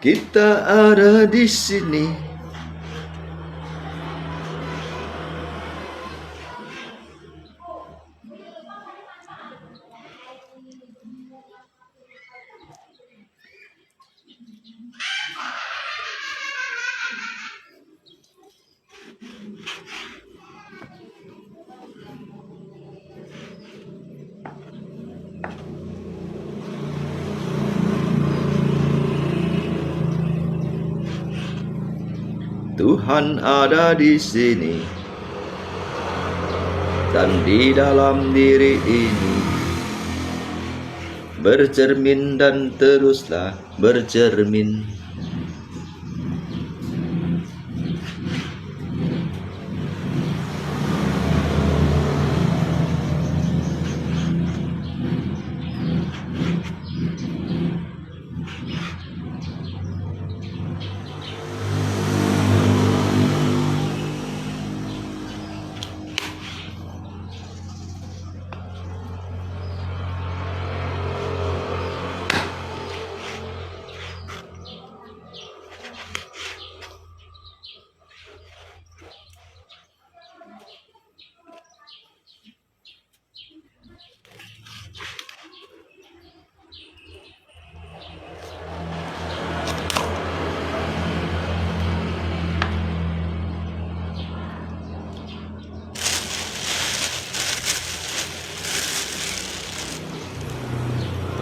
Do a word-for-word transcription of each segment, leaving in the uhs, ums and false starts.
Kita ada di sini. Tuhan ada di sini dan di dalam diri ini. Bercermin dan teruslah bercermin.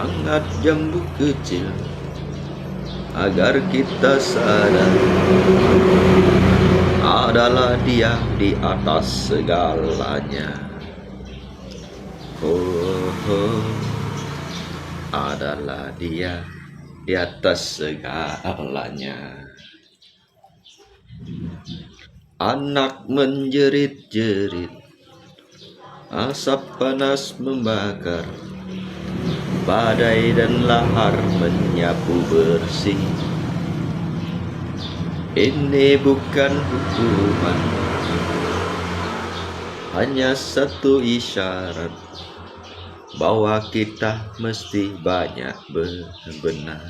Angkat jambu kecil, agar kita sadar adalah Dia di atas segalanya. Oh, oh, adalah Dia di atas segalanya. Anak menjerit-jerit, asap panas membakar, badai dan lahar menyapu bersih. Ini bukan hukuman, hanya satu isyarat bahwa kita mesti banyak berbenah.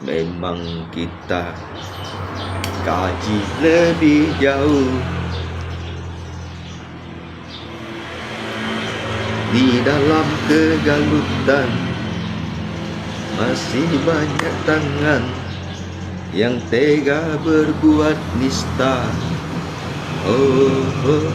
Memang kita kaji lebih jauh. Di dalam kegalutan, masih banyak tangan yang tega berbuat nista. Oh, oh.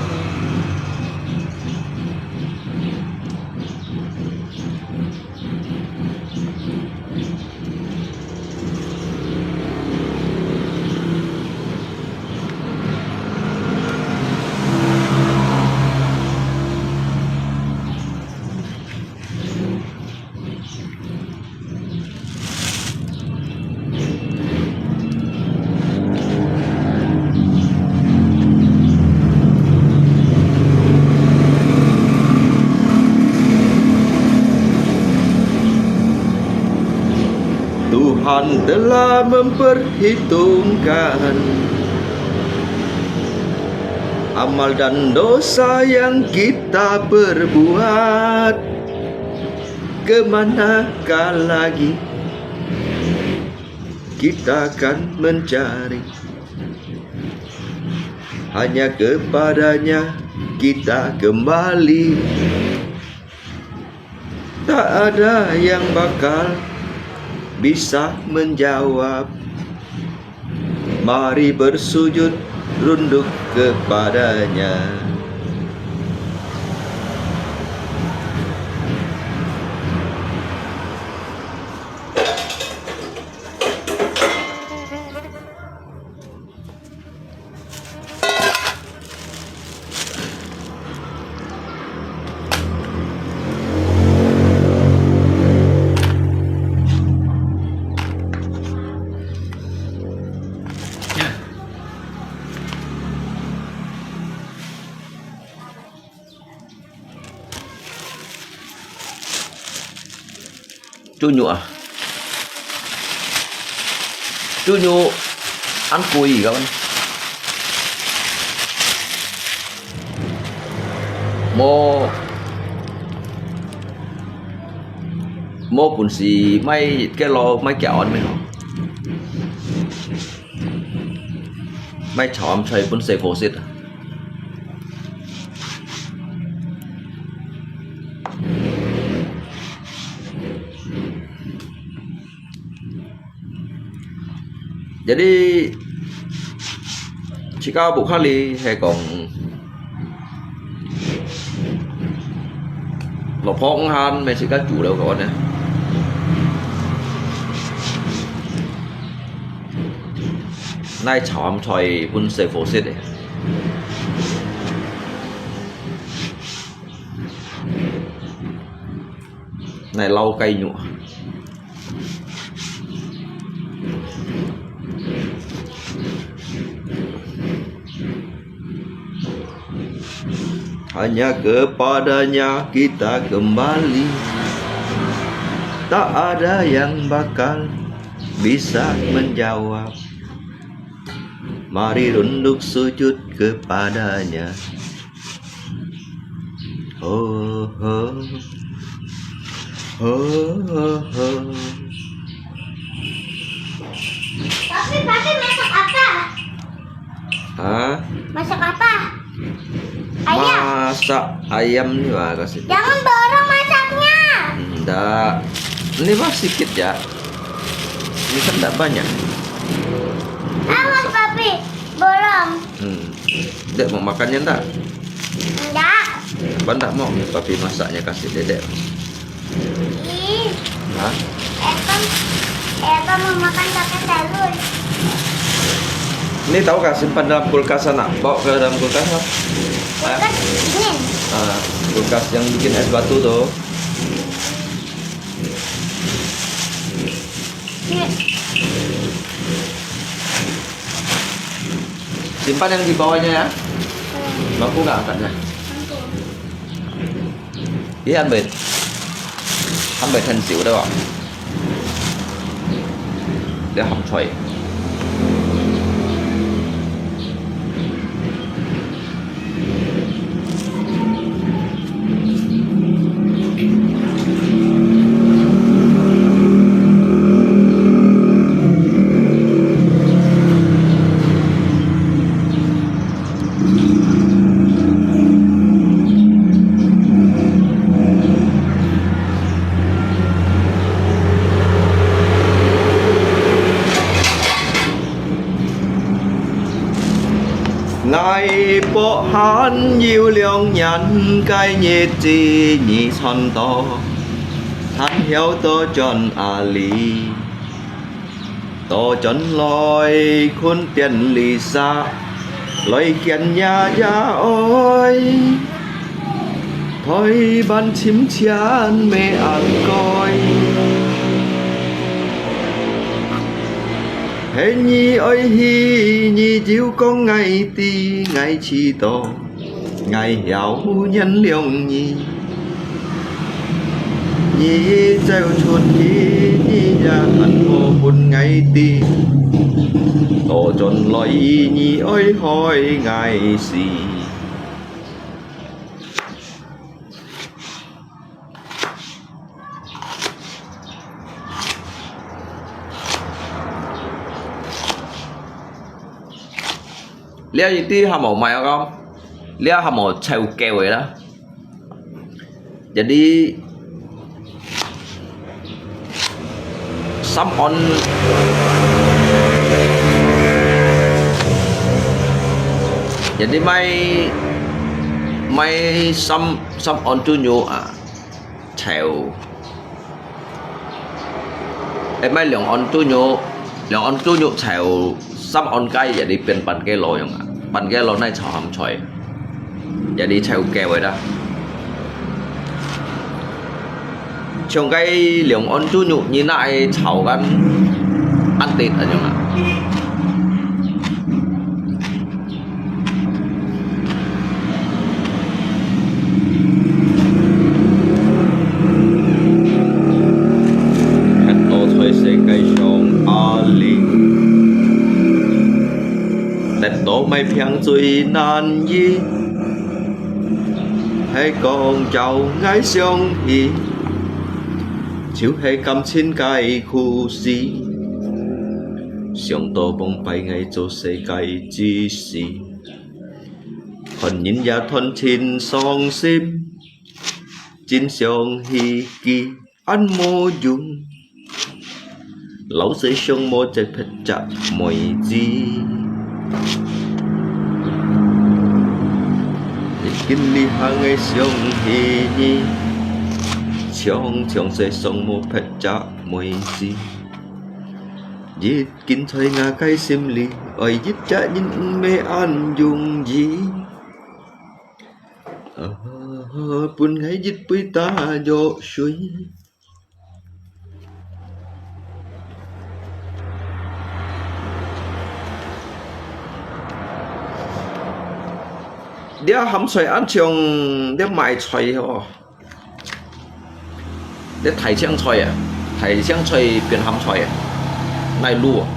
Tuhan telah memperhitungkan amal dan dosa yang kita perbuat. Ke manakah lagi kita akan mencari? Hanya kepada-Nya kita kembali. Tak ada yang bakal bisa menjawab. Mari bersujud runduk kepada-Nya. Cunyuk ah. Cunyuk an kuih kawan. Mo. 無本事買雞肉，買雞卵咩吼？買炒鹹菜分細貨食啊！Jadi，自家屋下裡係講，落坡毋閒，乜自家煮了个話呢，拿炒鹹菜分細貨食个，拿撈雞肉。 Hanya kepada-Nya kita kembali. Tak ada yang bakal bisa menjawab. Mari runduk sujud kepada-Nya. Ho, ho. Ho, ho, ho. Papi, Papi, masak apa? Hah? Masak apa? Ayam. Masak ayam ni, Wak, kasih. Jangan borong masaknya. Ndak. Ini mah sikit ja. Ini kan ndak banyak. Awas, Papi, borong. Hmm. Dek mau makannya ndak? Ndak. Apa ndak mau Papi masaknya kasih Dedek? Ih. Hah? Eva, Eva mau makan tapi terus. Ini tahu kah, simpan dalam kulkas sana. Bawa ke dalam kulkas lah. Kulkas dingin. Ah, kulkas yang bikin es batu tuh. Ini. Simpan yang di bawahnya ya. Hmm. Mampu nggak angkatnya? Mampu. Ih, ăn bệt. Ăn bệt hơn xíu đấy ạ. Để hỏng xoay. 𠊎北韓有兩年个日子你算到，還曉倒轉啊哩，倒轉來近典禮儕，來見爺爺哀。 臺灣深淺乜恁該，係你愛去，你有講𠊎知，𠊎知道，𠊎曉原諒你。你走出去，你也還無分𠊎知，倒轉來你愛害𠊎死。 這一滴還無賣啊，講，這還無湊夠个啦。Jadi， 三安，jadi賣，賣三，三安豬肉啊，炒。哎，賣兩安豬肉，兩安豬肉炒三安雞，jadi變半個籮樣啊，半個籮來炒鹹菜。 也係炒夠个啦。像該兩安豬肉，你拿來炒乾，恁得恁樣啊。看到在世界上阿里，得到買平最難易。 係講叫𠊎想起，就係感情个苦事，想到往擺𠊎做世界之事，看人也斷情傷心，真想起佢。 恁無用，老實上無值別隻妹子。一見你還會想起你，常常在想無別隻妹子。一見在𠊎个心裡，愛一隻人毋係恁容易。啊，分𠊎一杯打藥水。 這鹹菜恁像這賣菜吼，這大青菜啊，大青菜變鹹菜啊，哪挼啊？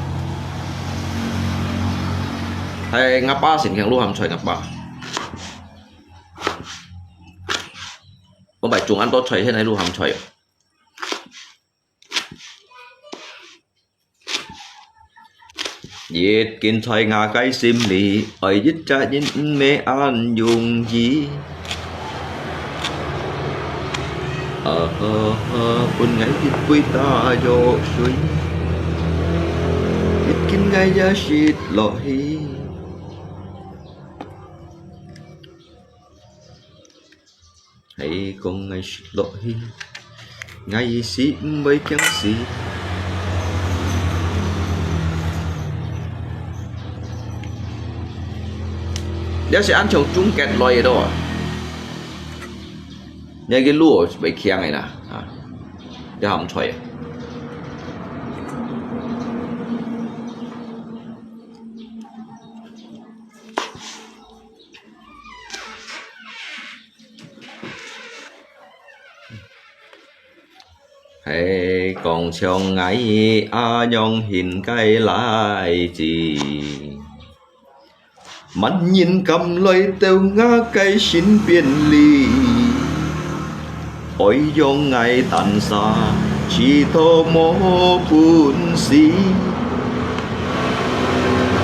係吾爸先行挼鹹菜，吾爸。𠊎買種恁多菜，現在挼鹹菜啊。 一見在𠊎个心裡，愛一隻人毋係恁容易。啊，分𠊎一杯打藥水，一見𠊎也食落去。 係講𠊎食落去，𠊎係毋會驚死。這係恁像總結來个咯。你个路係袂強个啦，啊，這鹹菜啊。 係講像𠊎恁樣形个倈仔，萬人敢來到吾个身邊裡。 愛讓𠊎單儕知道無本事，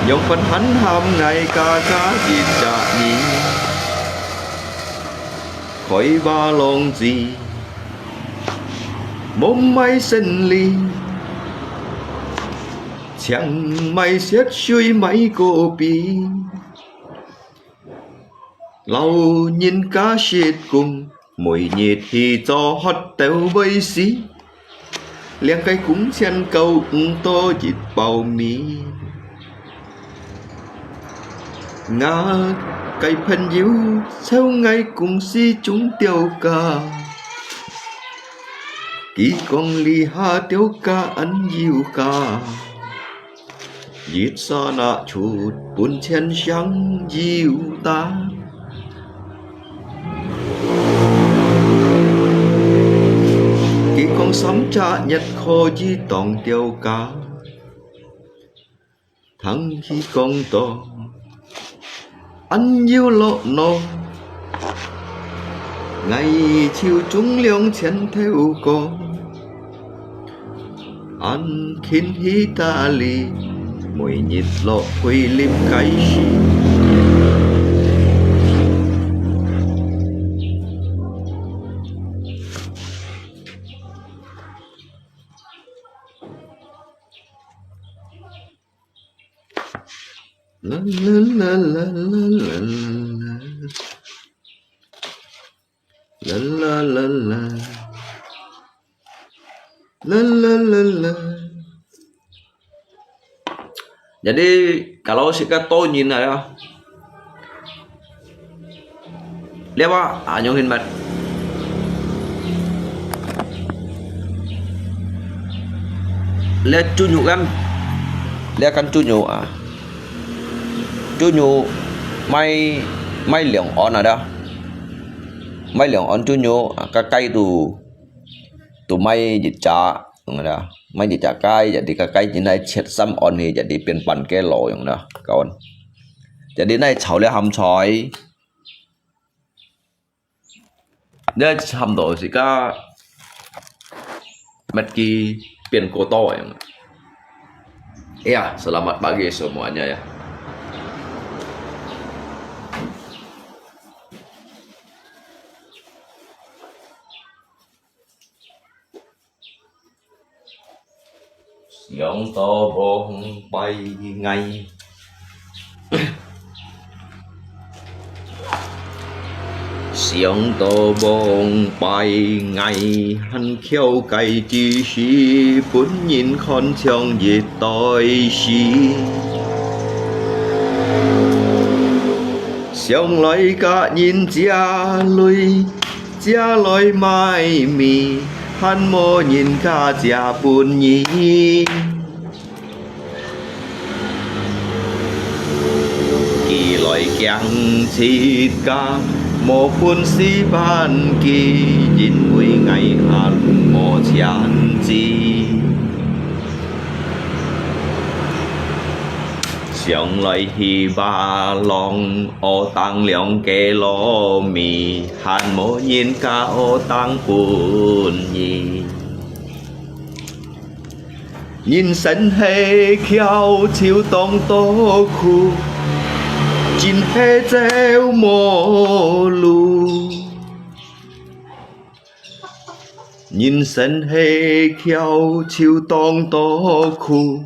仰般還喊𠊎加加一隻人，開畫廊子，無賣生理，淨賣雪水賣果皮。 老人家食工，每日去做學徒會死，兩個工錢夠毋到一包米。吾个朋友在𠊎公司種吊架，佢講這下吊架恁有價。 一儕拿出本錢想要打。佢講三隻月可以當吊架，聽佢講到 恁有樂鬧，𠊎就種兩千頭歌，恁勤去打理，每日落去淋該時。 啦啦啦啦啦啦啦。啦啦啦啦。啦啦啦啦。Jadi, kalau sikap to nyin na ya. 這啊，恁樣形物。這豬肉kan，這kan豬肉啊。豬肉賣，賣兩盎啊，這。賣兩盎豬肉啊，該雞都，都賣一隻，恁樣啊。賣一隻雞，jadi該雞今來切三盎去，jadi變半kilo恁樣啊，該盎。Jadi來炒這鹹菜。 這差毋多係个，乜佢變過多个。哎呀，selamat pagi semuanya ya。想到往擺𠊎，想到往擺𠊎，還翹該知識，分人看像一堆屎。想來甲人借鐳， 借來買米，還無人家借分你。佢來驚自家無本事還佢，因為𠊎還無錢借。 想來去巴郎，學當兩个糯米，還無人家學當分你。人生係橋，就當多苦，真係走無路。 人生係橋，就當多苦，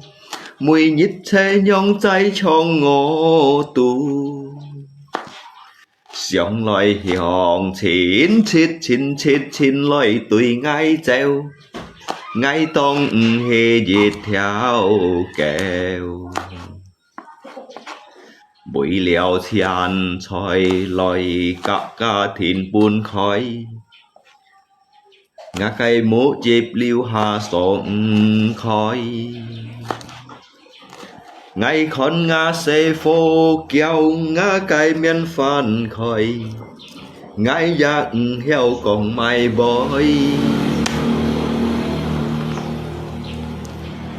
每日車樣載像我都。想來向親戚，親戚親來對𠊎走，𠊎當毋係一條狗。 為了錢財來甲家庭分開，𠊎个目汁流下爽毋開。𠊎看𠊎細伙，叫𠊎个面翻開。 𠊎也毋曉講麼會。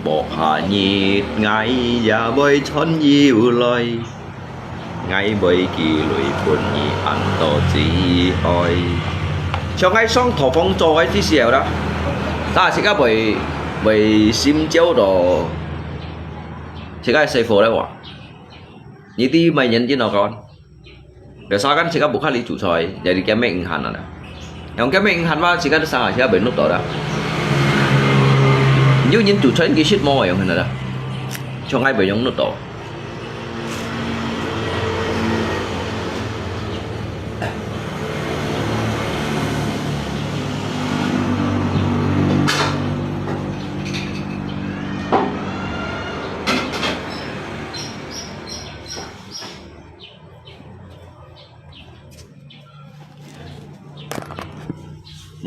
無下日𠊎也會賺油來，𠊎會寄鐳分你恁多子哀。像𠊎上土方做个之時候啦，但係自家會，會心焦到自家細伙咧話，你知麼原因哦，講？ Biasa kan自家屋下裡煮菜，jadi佢乜毋閒啊啦。Yang佢乜毋閒嘛，自家都生下自家會熝到啦。有人煮菜佢食無用个啦，像𠊎會用熝到。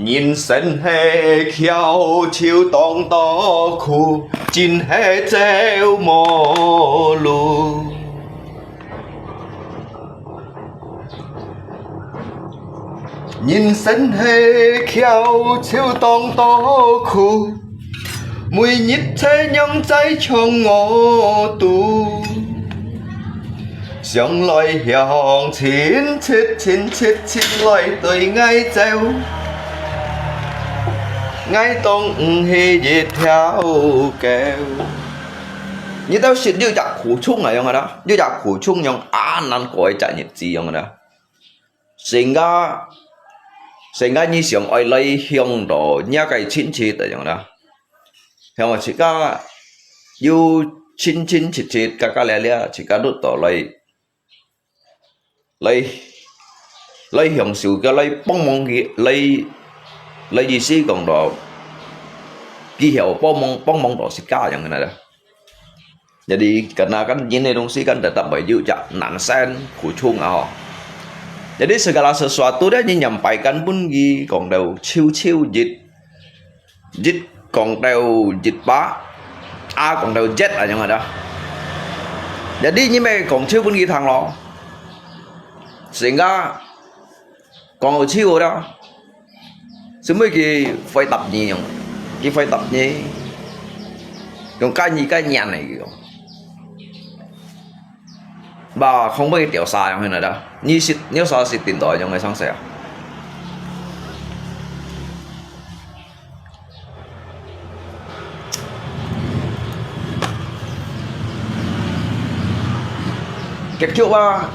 人生係橋，就當多苦，真係走無路。人生係橋，就當多苦， 每日車樣載像我都，想來向親戚，親戚親來對𠊎走，𠊎當毋係一條狗。你兜識有隻苦衷啊，樣个啦，有隻苦衷樣恁難過一隻日子樣个啦。 成个，成个你想愛來向到若个親戚个樣啦。向到自家有親親戚戚，家家了了，自家熝到來，來，來享受，个來幫忙佢，來，來意思講到，佢曉幫忙，幫忙到自家樣个啦。 Jadi karena kan人个東西kan tetap會有隻難生苦衷啊吼。Jadi segala sesuatu咧，你nyampai kan分佢講到超超一，一講到一百，啊講到一啊樣个啦。Jadi你乜講超分佢聽咯，成个講到超啦。 Semua佢會答你樣，佢會答你，用該你該念个樣。Ba không biết調查樣去哪啦，你識，你有啥識聽到樣个常識啊？結局啊，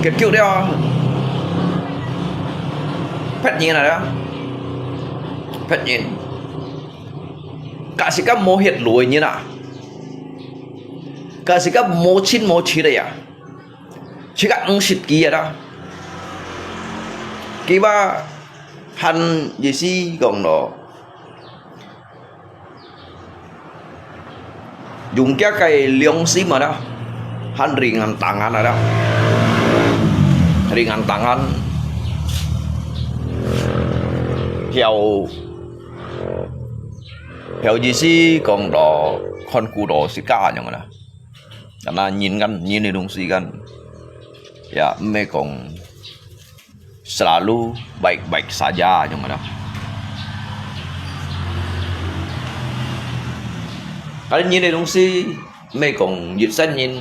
結局了，別人來了，別人，假使講無血路个人啊，假使講無親無戚个呀，自家毋識佢个啦，佢話還意思講咯。 用佢个良心啊啦，還ringan tangan啊啦，ringan tangan，曉曉意思講到看顧到自家恁樣啦。Karena人kan，人个東西kan，ya，毋係講 selalu baik-baik saja，你知道嗎？Kalau人个東西，毋係講一生人，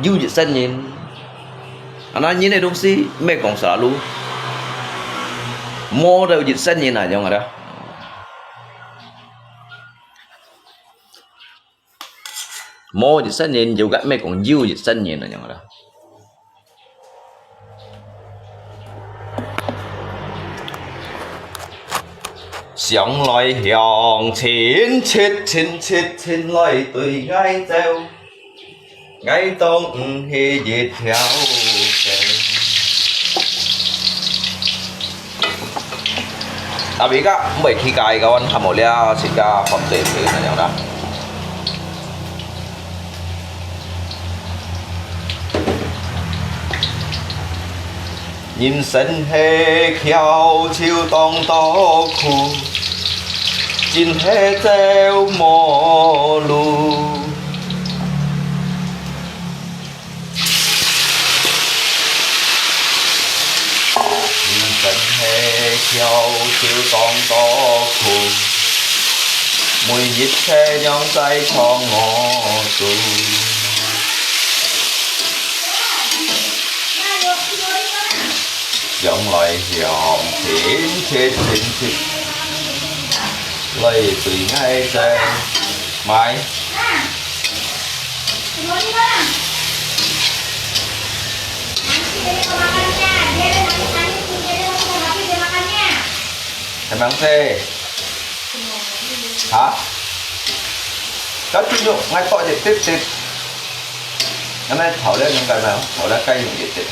有一生人。啊，那人个東西，毋係講selalu，無到一生人啊，你知道嗎？無一生人，有个，毋係講有一生人啊，你知道嗎？ 想來鄉親戚，親戚親來對𠊎走，𠊎當毋係一條狗。Tapi kak，毋會去介意，kawan，喊我倈，自家放對對那樣啦。 人生係橋，就當多苦，真係走無路。人生係橋，就當多苦，每一程樣在唱我肚。 想來鄉親戚，親戚來對𠊎走。買。Kenapa sih？哈？該豬肉𠊎剁一滴滴。恁樣炒了應該嘛，炒了該用一滴。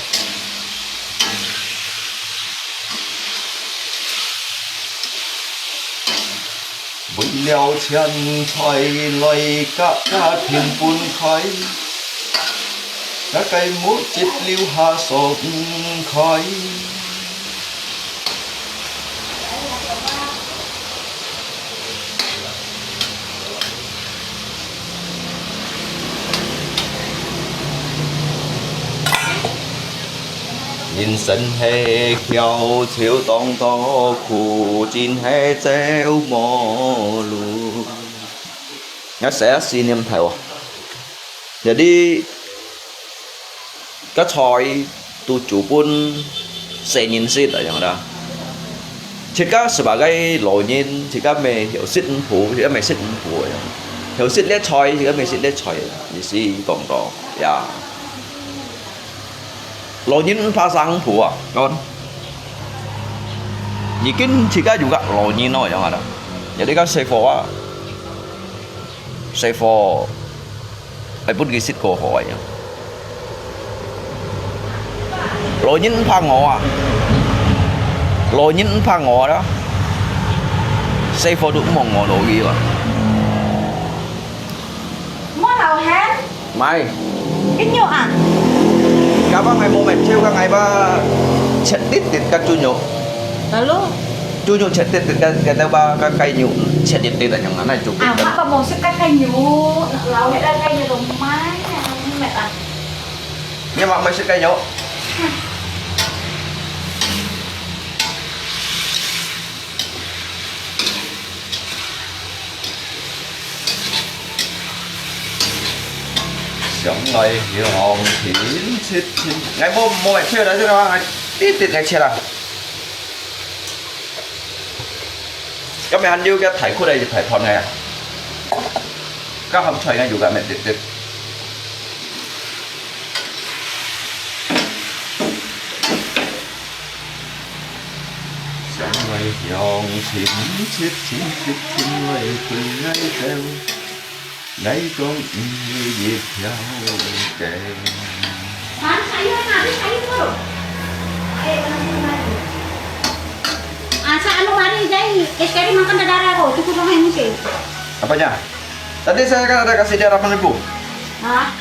為了錢財來甲家庭分開，該个目汁流下爽快。 人生係橋，就當多苦，真係走無路。𠊎寫思念頭啊！Jadi，該菜都煮分細人食啊，樣啦。自家sebagai老人，自家乜曉食毋苦，自家乜食毋苦啊。曉食這菜，自家乜食這菜，意思講到，ya。老人毋怕生苦啊，講。已經自家有个老人咯，樣啦。Jadi該細貨啊，細貨 愛分佢食過好个樣。老人毋怕餓啊，老人毋怕餓啦，細貨都毋好餓落去啊。莫老喊。買。雞肉啊？Kapan𠊎無買，就講𠊎把切滴滴个豬肉。Lalu？ 豬肉切滴滴，該該兜把該雞肉切滴滴，恁樣啊，那就啊，爸爸無食該雞肉，老个該雞肉都毋愛，毋愛啊。你嘛毋愛食雞肉？想來鄉親戚，親，𠊎無無愛切啦，這个𠊎滴滴愛切啦。該還有个大骨个一大盤个啊，該鹹菜个有个咩滴滴。香來香，清脆清脆，清來對𠊎笑。 𠊎講毋係一條狗。 Ah, sa ano mari, jai, kari makan dadara ko, cukup dong, Heng, sih. Apanya? Tadi saya kan ada kasih dia delapan ribu. Hah?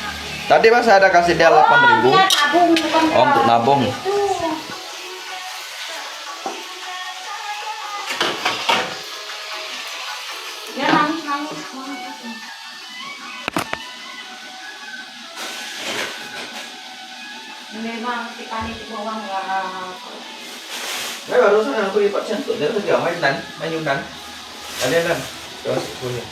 Tadi, Pak, saya ada kasih dia delapan ribu. Oh, dia tabung, bukan. Oh, untuk nabung. Itu. Dia nangis, nangis, nangis. Memang kita ni di bawah lah. Nah, barusan aku lipat cantik, dia kerja main nan, main Yunnan. Kalian nan, terus kuliah.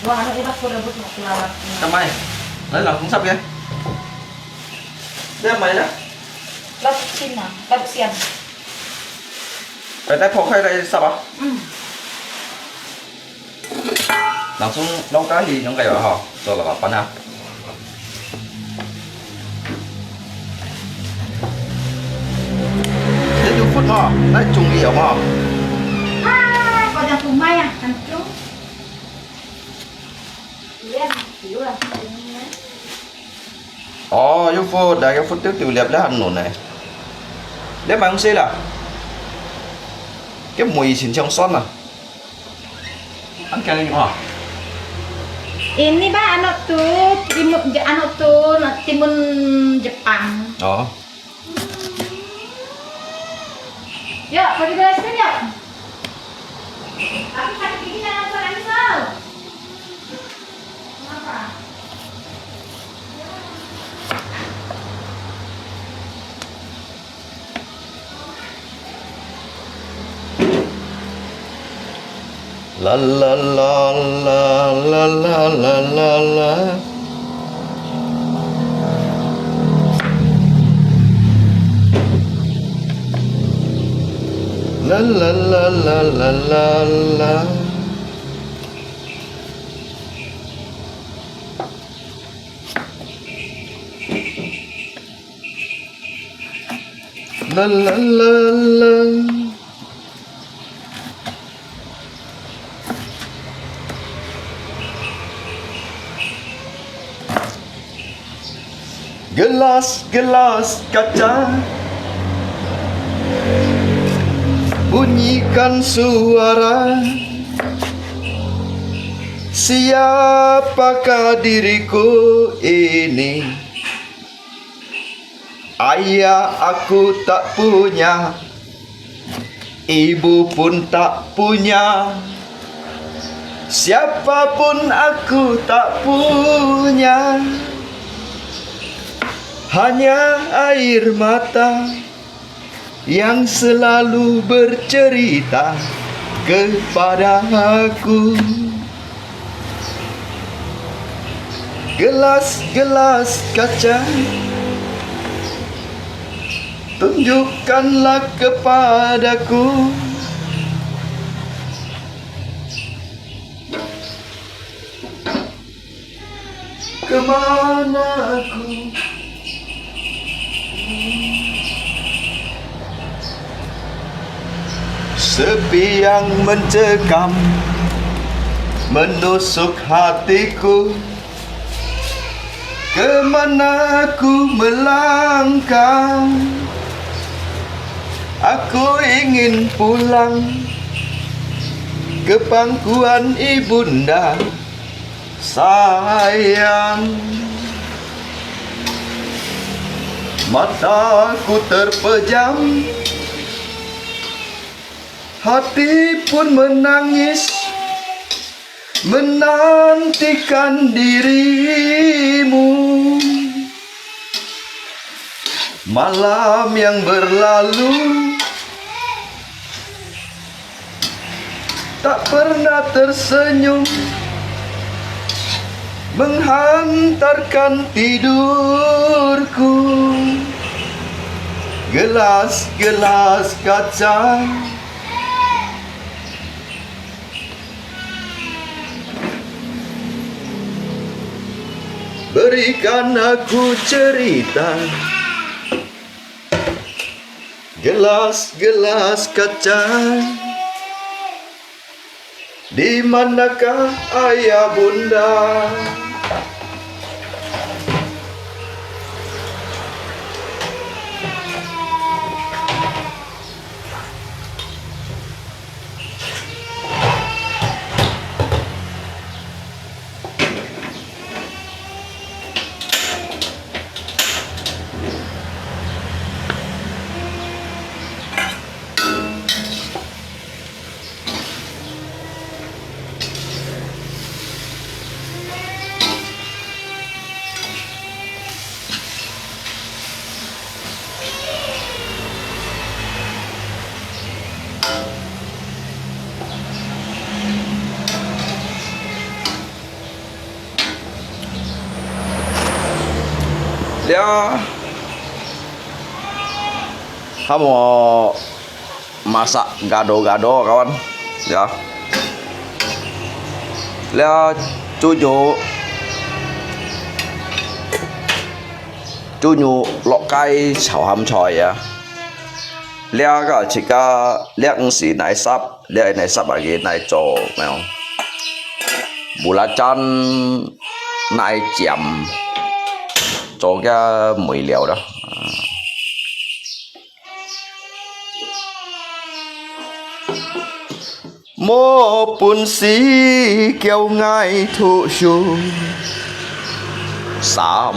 Wah, anak kita sudah butuh selamat. Kamai, lain langsung sap ya. Dia main lah. Lap Cina, lap siam. 佢在破開个沙巴。嗯。Langsung lokasi yung kayo ha, so lalapan na. Dia yung food ha, nai chung iyo ha. Ah, kau jangan kumai ah, hancur. Iya, iya lah. Oh, yung food, dah yung food tu tu liap liap anu nè. Liap mang sila. Cái mùi xịn chang son à. Ăn cái này à. Ini ba anu tu, timun, anu tu, timun Jepang. Oh. Yuk, pergi bereskan yuk. Tapi sakit gigi jangan lupa nangis, loh. Kenapa? La la la la la la la la. La la la la la la la. La la la la. Gelas-gelas kaca bunyikan suara. Siapakah diriku ini? Ayah aku tak punya, ibu pun tak punya, siapa pun aku tak punya. Hanya air mata yang selalu bercerita kepadaku. Gelas-gelas kaca, tunjukkanlah kepadaku. Kemana aku? Sepi yang mencekam, menusuk hatiku. Kemana aku melangkah? Aku ingin pulang ke pangkuan ibunda. Sayang, mataku terpejam, hati pun menangis, menantikan dirimu. Malam yang berlalu, tak pernah tersenyum menghantarkan tidurku. Gelas-gelas kacang. Berikan aku cerita. Gelas-gelas kacang. Di manakah ayah bunda? 這，還無 masak gado-gado, kawan. Ya. 這豬肉，豬肉落該炒鹹菜啊。這个自家，這毋係拿煠，這拿煠啊，佢拿做，咩哦？Belacan拿醬，做个燜料咯。啊。 無本事叫𠊎讀書，三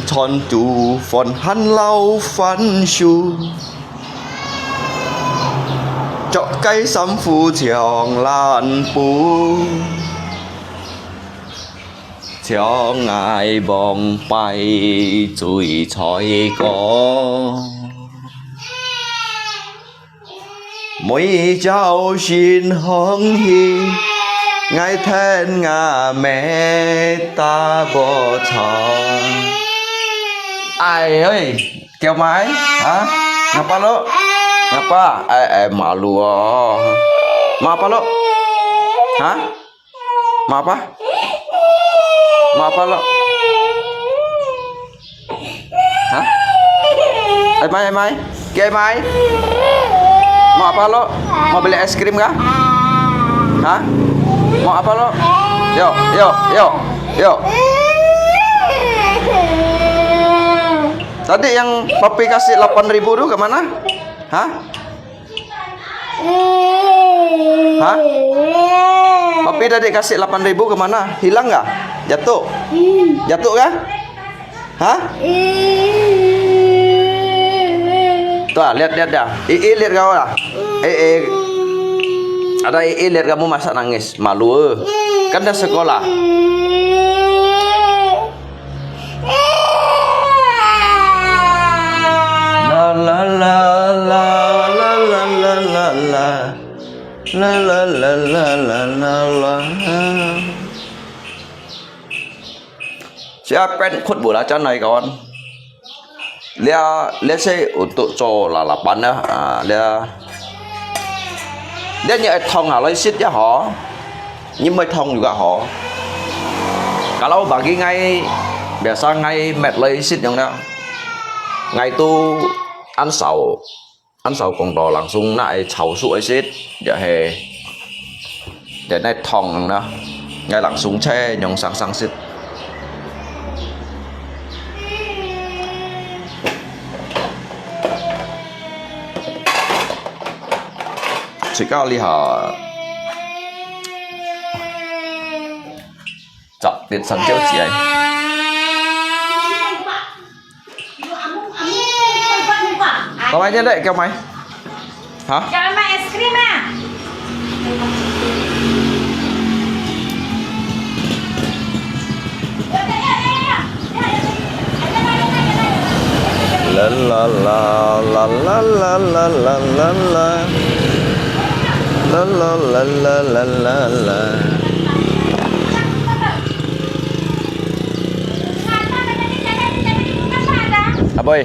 餐煮飯還摎番薯，著个衫褲像爛布，像𠊎往擺醉菜歌。 每朝晨䟘起，𠊎跈吾姆打禾場。哎喂，叫麼个？哈？Ngapa lo? Ngapa? Ai, ai, malu oh. Ngapa lo? Ha? Mau apa? Mau apa lo? Hah? Ai mai, ai mai. Kê ai mai. Mau apa lo? Mau beli es krim kah? Hah? Mau apa lo? Yo, yo, yo, yo. Tadi yang papi kasih lapan ribu tu ke mana? Hah? Hah? Papi tadi kasih lapan ribu ke mana? Hilang kah? Jatuh? Jatuh kah? Hah? Tuh, lihat, lihat dah. Ii lihat kau dah. Ii. Ada Ii lihat kamu masa nangis. Malu eh. Kan dah sekolah. La la la la. La la la la la la la. Siapa yang khut bola can nai kawan? Lia, lia se untuk cho lalapan ya. Ah, lia. Lia nyi ai thong ah, lai sit ya ho. Nyi mai thong juga ho. Kalau bagi ngai, biasa ngai met lai sit yang lia. Ngai tu ăn sau, ăn sau kong to langsung na ai chau su ai sit, ya he. Ya nai thong na, ngai langsung che nyong sang sang sit. Sekali ha. Chọc tiệt sẵn kéo chị ấy. Tao mày nhớ đấy kéo mày. Hả? Cho em mang ice cream à? La la la la la la la la la la. La la la la la la. Aboy.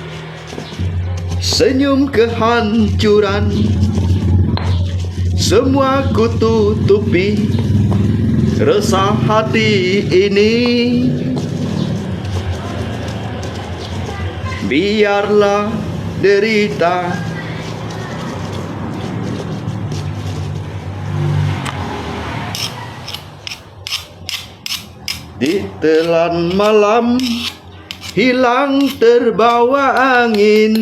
Senyum kehancuran, semua ku tutupi resah hati ini. Biarlah derita ditelan malam hilang terbawa angin.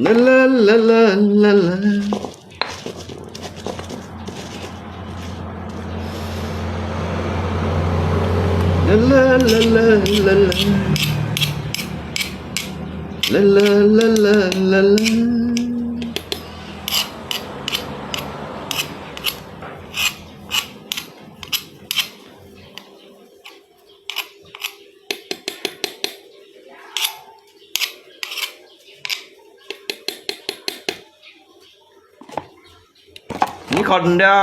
La la la la la la. La la la la la la. La la la la la la. Nikon dia,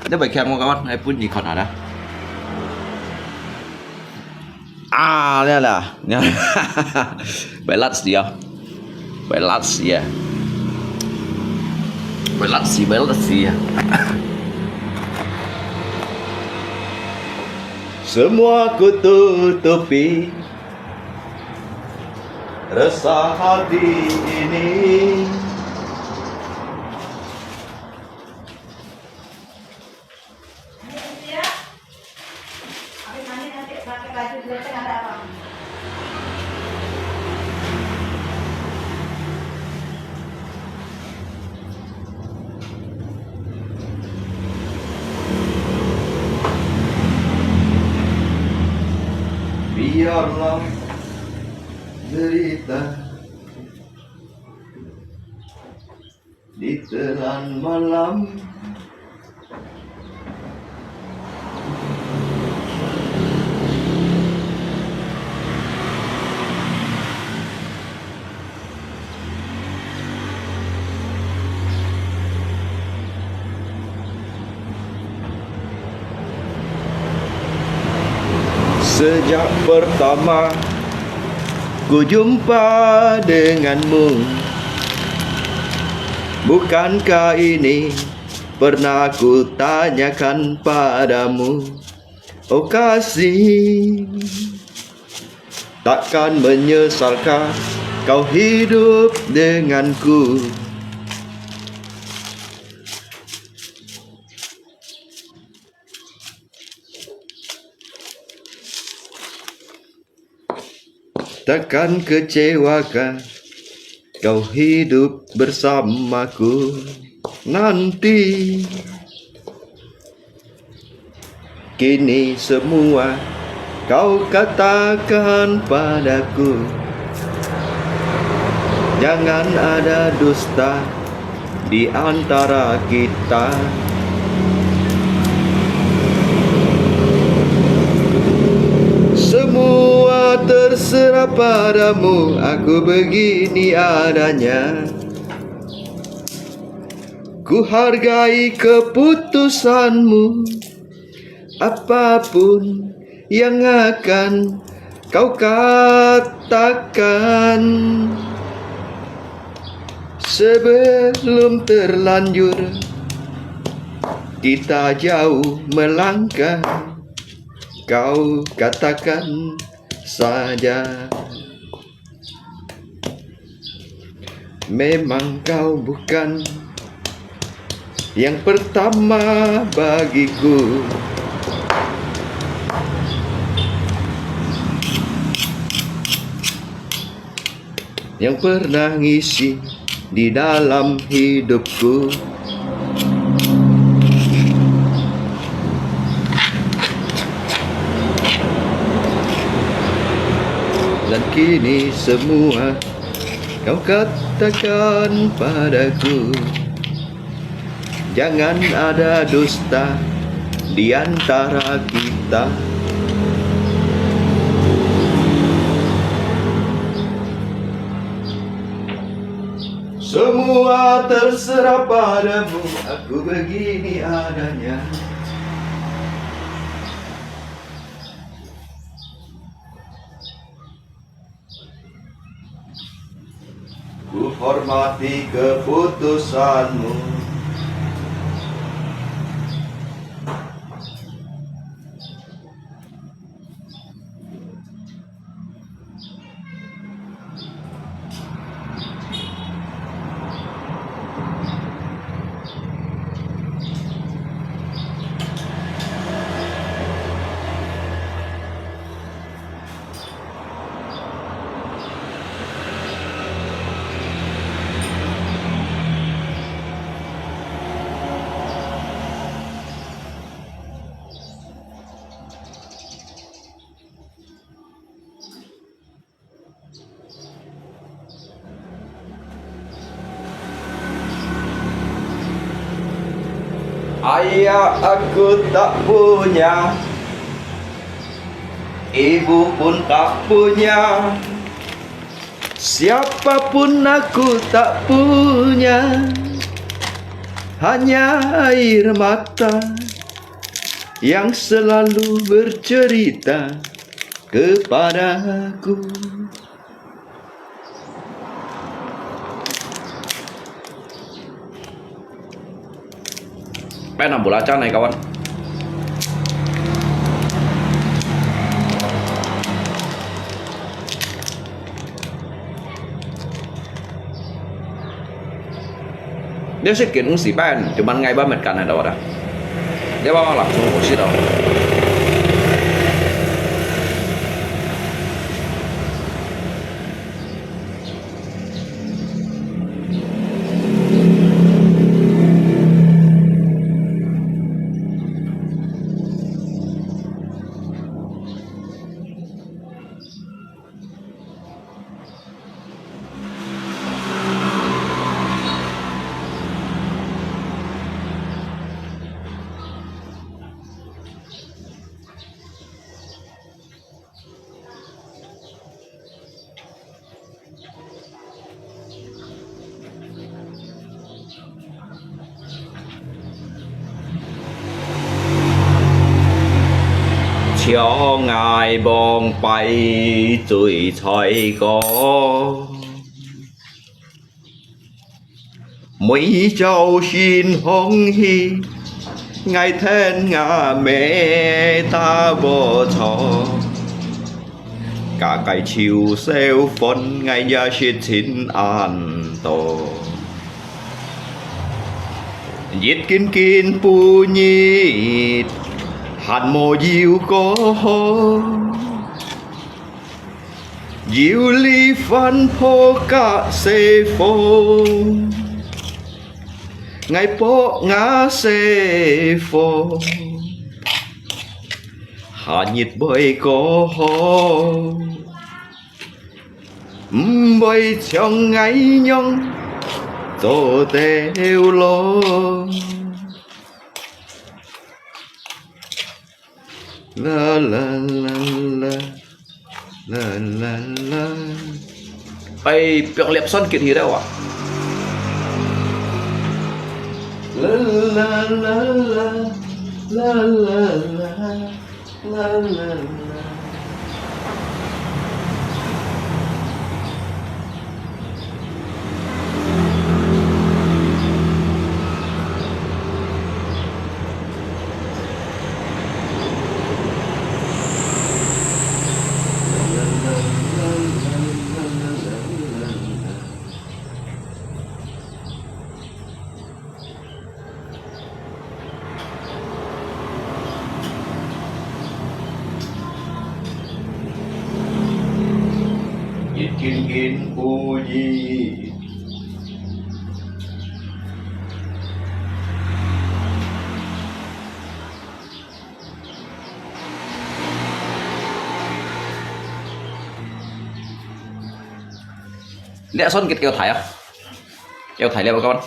dia baik kiam kawan, ai pun Nikon ada. Ah, ni lah, ni lah. Belat dia, belat dia, belat si, belat dia. Semua ku tutupi resah hati ini. Biarlah derita ditelan malam. Sejak pertama ku jumpa denganmu, bukankah ini pernah ku tanyakan padamu? Oh kasih, takkan menyesalkah kau hidup denganku? Takkan kecewakah kau hidup bersamaku nanti? Kini semua kau katakan padaku, jangan ada dusta di antara kita. Semua terserah padamu, aku begini adanya. Ku hargai keputusanmu. Apapun yang akan kau katakan, sebelum terlanjur kita jauh melangkah, kau katakan saja. Memang kau bukan yang pertama bagiku, yang pernah ngisi di dalam hidupku. Dan kini semua kau katakan padaku, jangan ada dusta di antara kita. Semua Semua terserah padamu, aku begini adanya. Ku hormati keputusanmu. Ayah aku tak punya, ibu pun tak punya, siapa pun aku tak punya, hanya air mata yang selalu bercerita kepadaku. Pen ang belajar nai kawan. Dia sikit mesti pen, cuman ngai ba met kan ada wadah. Dia ba langsung usit dong.障礙望擺最在高。 每朝晨風起，𠊎跈吾姆打禾場。家家愁愁煩，𠊎也實情恁多。一斤斤半日，還無有過好。 有哩番婆佮細貨，𠊎博吾細貨，下日會過好，毋會像𠊎樣做頭路。 啦啦啦啦，啦啦啦。哎，放粒酸吉去了啊。啦啦啦啦，啦啦啦，啦啦啦。 一斤斤不一。 你阿孫結叫睇啊，叫睇你有講。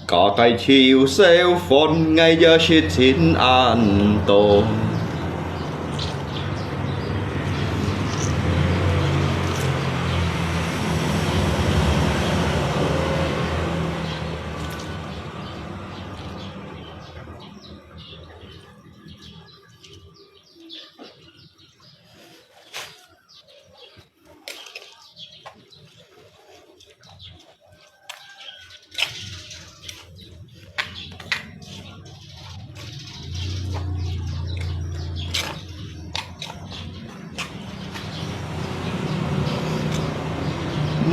家家愁愁煩，𠊎也實情恁多。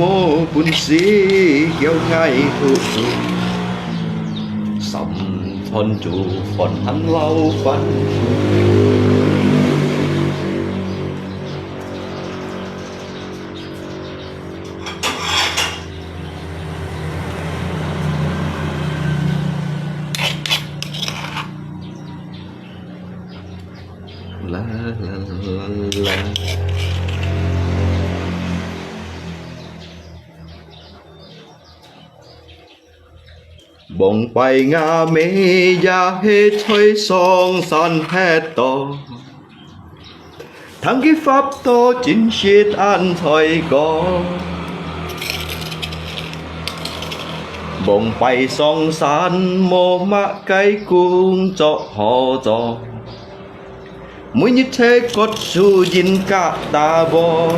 無本事叫𠊎讀書，三餐煮飯還摎飯煮。 啦啦啦啦。往擺吾姆也係在上山歇到，聽佢發到真實恁衰過。往擺上山無麼个工作好做， 每日在割樹蔭佮打禾。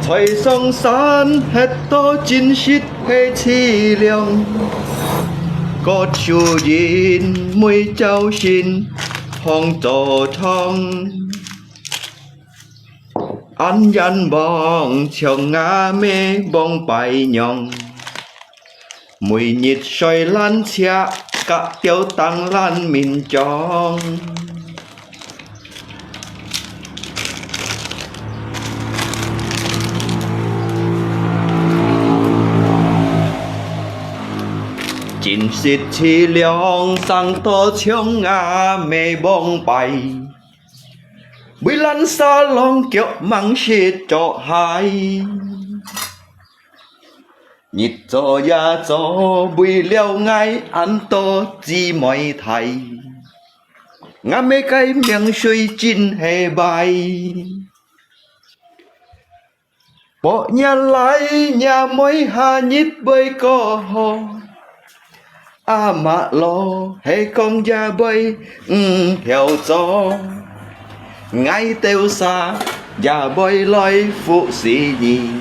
在上山歇到真實係淒涼，割樹蔭每朝晨䟘早床。恁冤枉像吾姆往擺樣， 每日睡爛赤，佮吊凳爛面腫。真實淒涼，生到像吾姆往擺，為爛沙浪腳吂識著鞋。 日做夜做，為了𠊎恁多姊妹大，吾姆个命水真係壞。伯爺倈，若妹下日會過好， 阿嬤老係講也會毋曉做，𠊎兜儕也會來服侍你。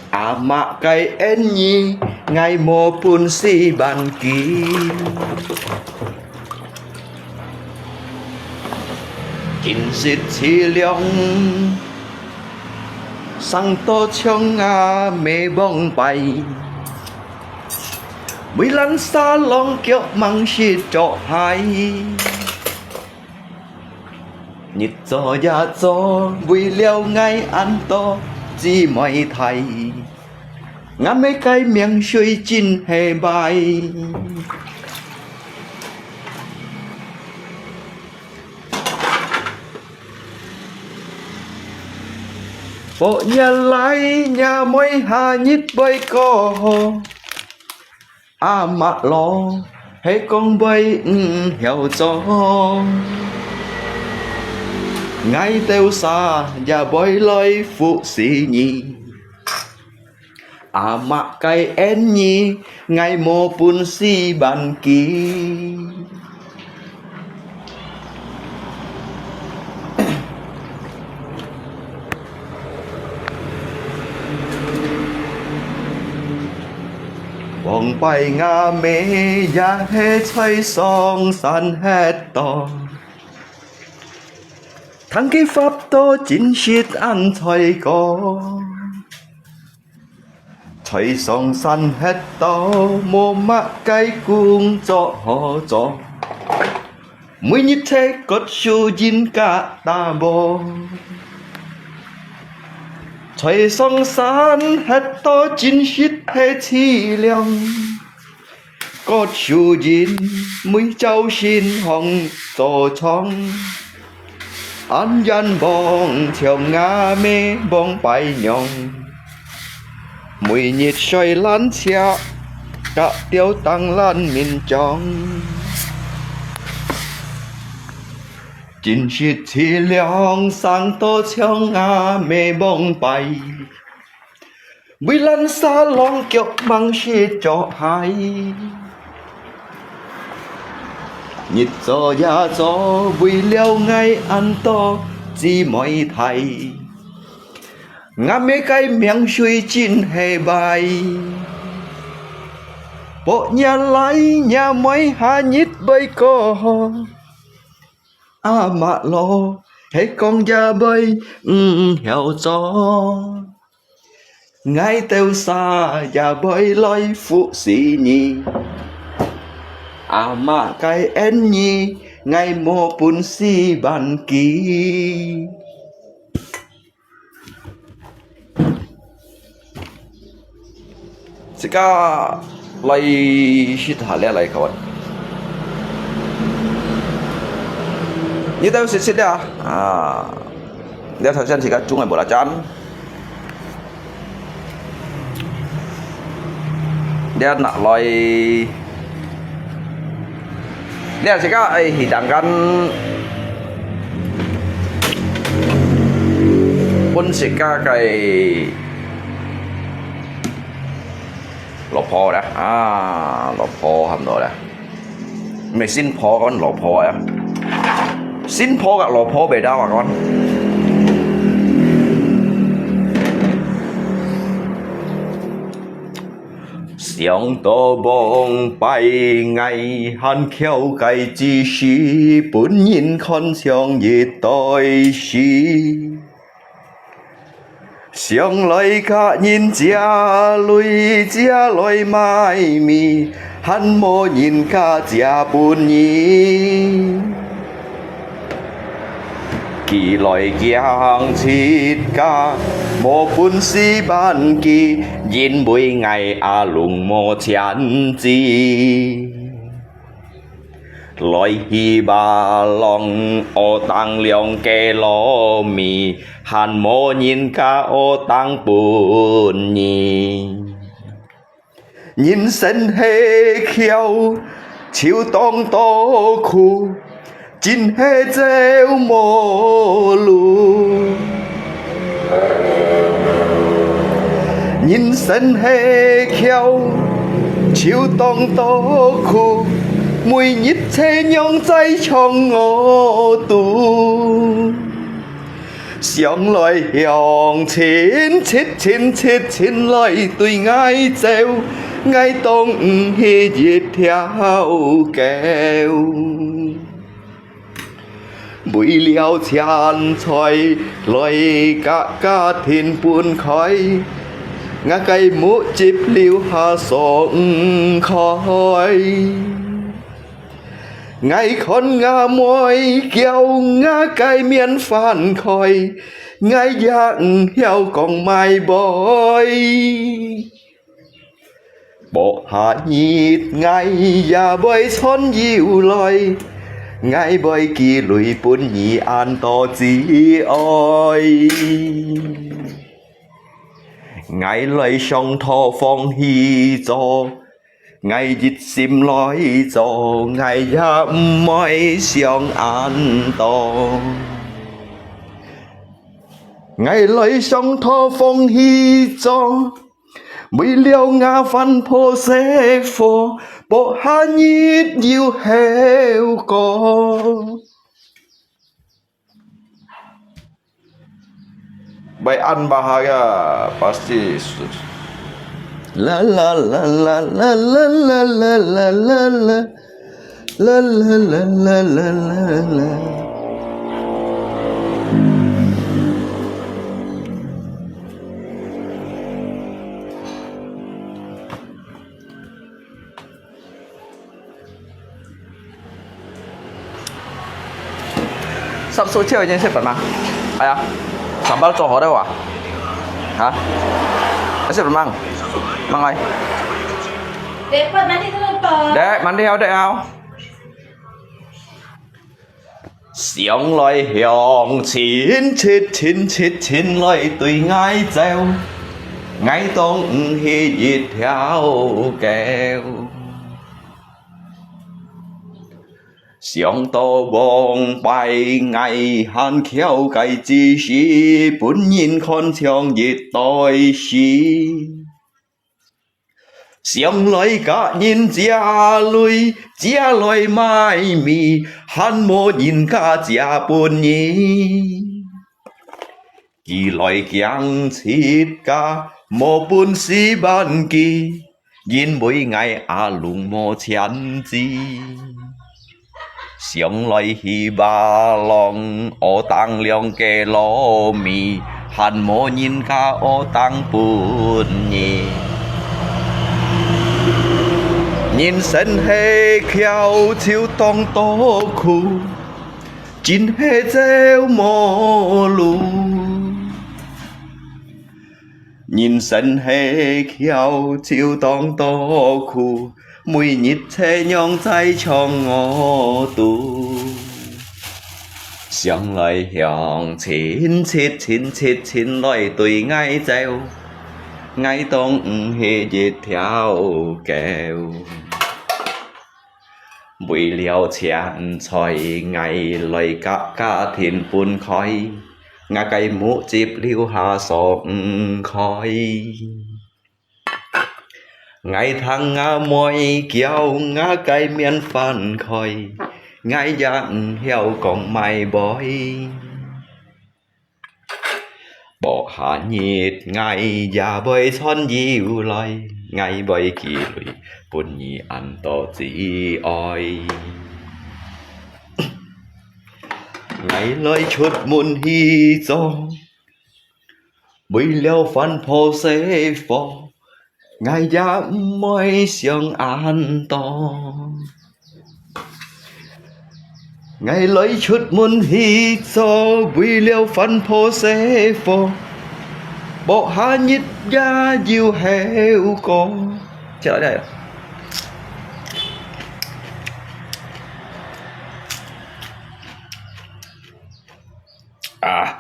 阿嬤个恩義，𠊎無本事還佢。真實淒涼，生到像吾姆往擺， 為爛沙浪腳吂識著鞋。日做夜做，為了𠊎恁多姊妹大，吾姆个命水真係壞。 伯爺倈，若妹下日會過好，阿嬤老係講會毋曉做，𠊎兜儕也會來服侍你。 阿嬤个恩義，𠊎無本事還佢。往擺吾姆也係在上山歇到，聽佢發到真實恁衰過。 在上山歇到無麼个工作好做，每日在割樹蔭佮打禾。在上山歇到真實係淒涼， 割樹蔭，每朝晨䟘早床，恁冤枉像吾姆往擺樣，每日睡爛赤，佮吊凳爛面腫。真實淒涼，生到像吾姆往擺， 為爛沙浪腳吂識著鞋。日做夜做，為了𠊎恁多姊妹大，吾姆个命水真係壞。伯爺倈，若妹下日會過好， 阿嬤老係講也會毋曉做。𠊎兜儕也會來服侍你。阿媽个恩義，𠊎無本事還佢。 自家來試下這來看。你兜試試了啊？這頭先自家種个無啦，真。這拿來 這自家愛去當間分自家个蘿蔔啦，啊，蘿蔔差毋多啦。毋係新婆，講蘿蔔啊。新婆个蘿蔔味道啊，講。 想到往擺，𠊎還巧个知識，分人看像一堆屎。想來佮人借鐳，借來買米，還無人家借分你。 佢來驚自家無本事還佢，因為𠊎阿龍無錢支。來去巴郎，學當兩个糯米，還無人家學當分你。 人生係橋，就當多苦，真係走無路。人生係橋，就當多苦，每日在仰在唱我肚。 想來向前，切前切前來對𠊎走，𠊎當毋係一條狗。為了錢財來佮家庭分開，𠊎个目汁流下爽快。 𠊎看吾妹噭吾个面翻開，𠊎也毋曉講麼會。薄下日𠊎也會賺油來，𠊎會寄鐳分你恁多子哀。𠊎來上討房去做， 𠊎一心來做，𠊎也毋會想恁多。𠊎來上討房去做，為了吾番婆細伙，薄下日有後果。 Baik an bahaya pasti. La la la la la la la la la la la. La la la la la la la. 十四條已經食飯嗎？哎呀，上班做好的哇？啊？還食飯嗎？吂愛？Dapat mandi dulu, Pak. Dek, mandi hau, dek hau. 想來向前，切前切前來對𠊎走，𠊎當毋係一條狗。想到往擺，𠊎還巧个知識，分人看像一堆屎。 想來佮人借鐳，借來買米，還無人家借分你。佢來驚自家無本事還佢，因為𠊎阿龍無錢支。想來去巴郎，屙當兩个糯米，還無人家屙當分你。人生係橋就當多苦，真係走無路。人生係橋就當多苦，每日車娘在唱我肚。想來想，親切親切親來對𠊎走，𠊎當毋係一條狗。為了錢財，𠊎來甲家庭分開，𠊎个目汁流下爽快。 𠊎聽吾妹叫吾个面翻開，𠊎也毋曉講麼會。無下日，𠊎也會穿又來，𠊎會寄鐳分你恁多子哀。𠊎來出門去做， 為了飯泡細火，𠊎也毋會想恁多。𠊎來出門去做，為了飯泡細火，無下日也有後果。接下來。啊！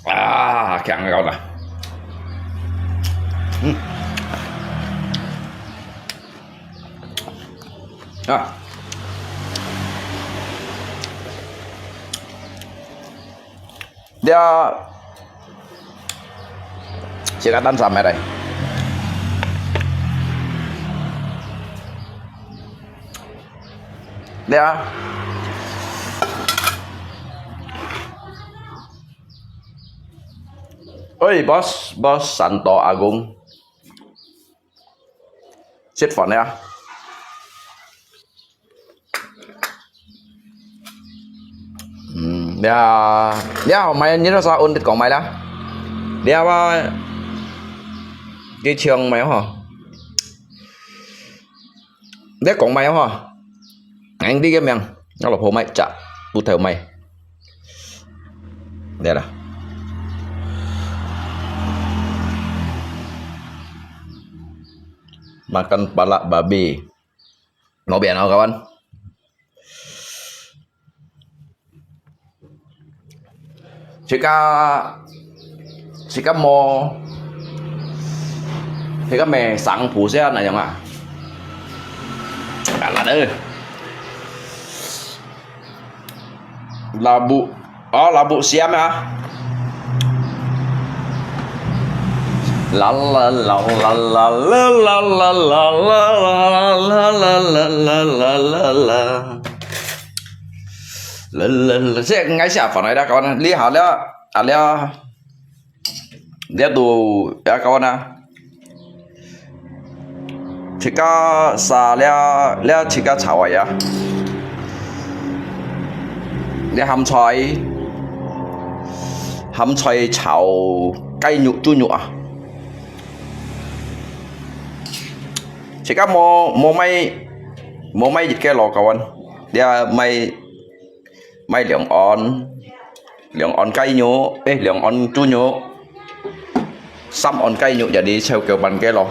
啊，強个啦。嗯。啊。這，這个蛋炒咩个？ 對啊。喂，boss，boss，山東阿公，食飯了啊。嗯，你啊，你啊，好買，你那啥，我講買了。你啊，你搶買吼。 你講麼个吼？𠊎个名，𠊎老婆麼个，隻，烏頭麼个。對啦。Makan pala babi。無變哦，kawan。 自家，自家無，自家無生普些那樣啊。啊，辣个。Labu，哦，labu siam啊。啦啦啦啦啦啦啦啦啦啦啦啦啦啦啦啦啦。 這𠊎寫飯來了，kawan，這下了，啊了，這都也kawan啊。自家殺了，了自家炒啊呀。這鹹菜，鹹菜炒雞肉、豬肉啊。自家無，無買，無買一個咯，kawan。 這買，買兩安，兩安雞肉，誒，兩安豬肉，三安雞肉，jadi炒九萬個咯。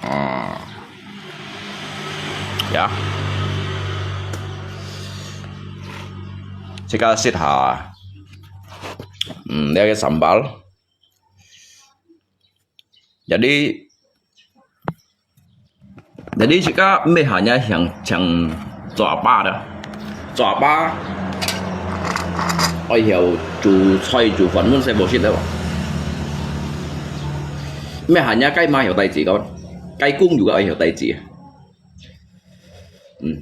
啊，呀，自家試下，嗯，這個sambal。 Jadi，jadi自家毋係下下淨淨做阿爸个，做阿爸愛曉煮菜煮飯，本身無識个。毋係下下該媽曉帶子个，該公有个愛曉帶子。嗯。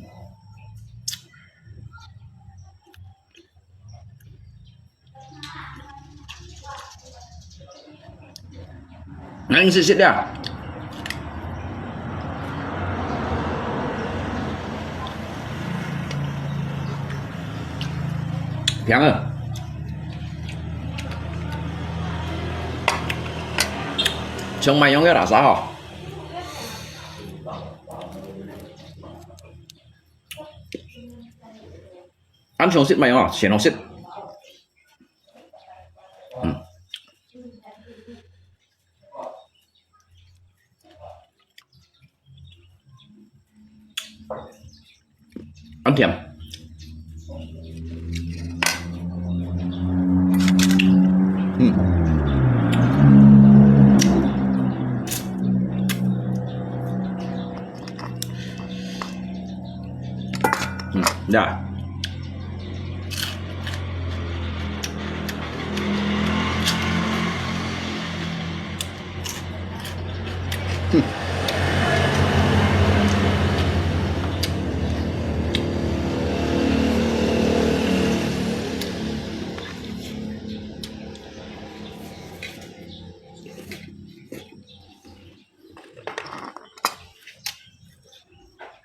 恁細細粒。平啊。像賣羊个垃圾吼。恁像食賣羊啊，鮮好食。嗯。 恁甜。嗯。嗯，呀。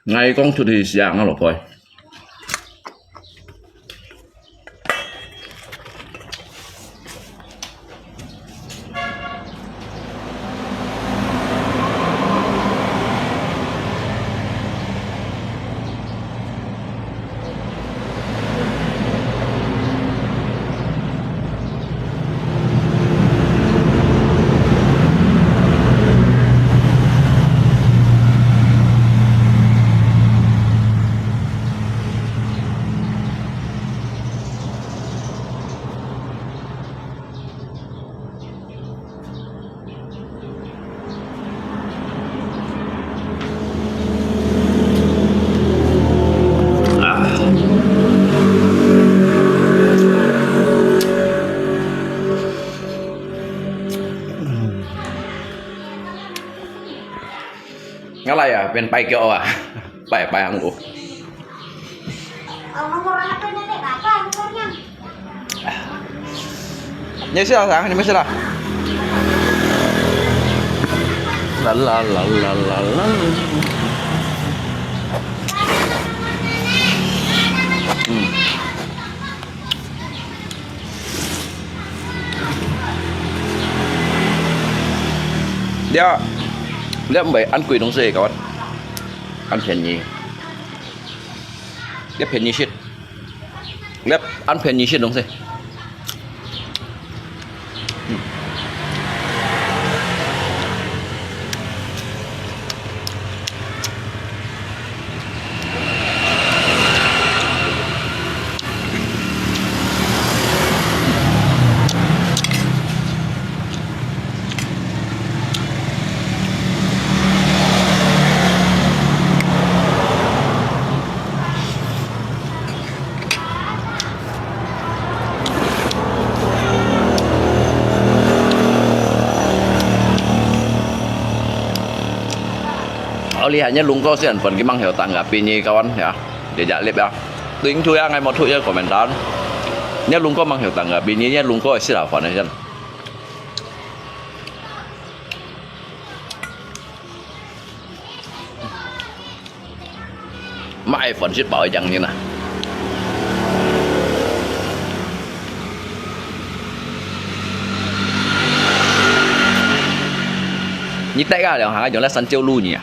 𠊎講出去時啊，𠊎老婆。 啊。嗯。 𠊎來啊，變跛腳啊，跛，跛行路。你食了啥？你們吃了？啦啦啦啦啦啦。嗯。 這，這毋係恁貴東西，各位，恁便宜，這便宜食，這恁便宜食東西。 哦，你看，你龍哥先分佢吂曉當啊，比你高安呀，dia ja lip ya. Tuing tu ya, ngai mau tu ya komentar. Ni lungko mang hiu tang ga, bini ni lungko sila fan ya. Mai fan sit bao yang ni na. Ni tai ga liang ha, yong la san jiu lu ni ya.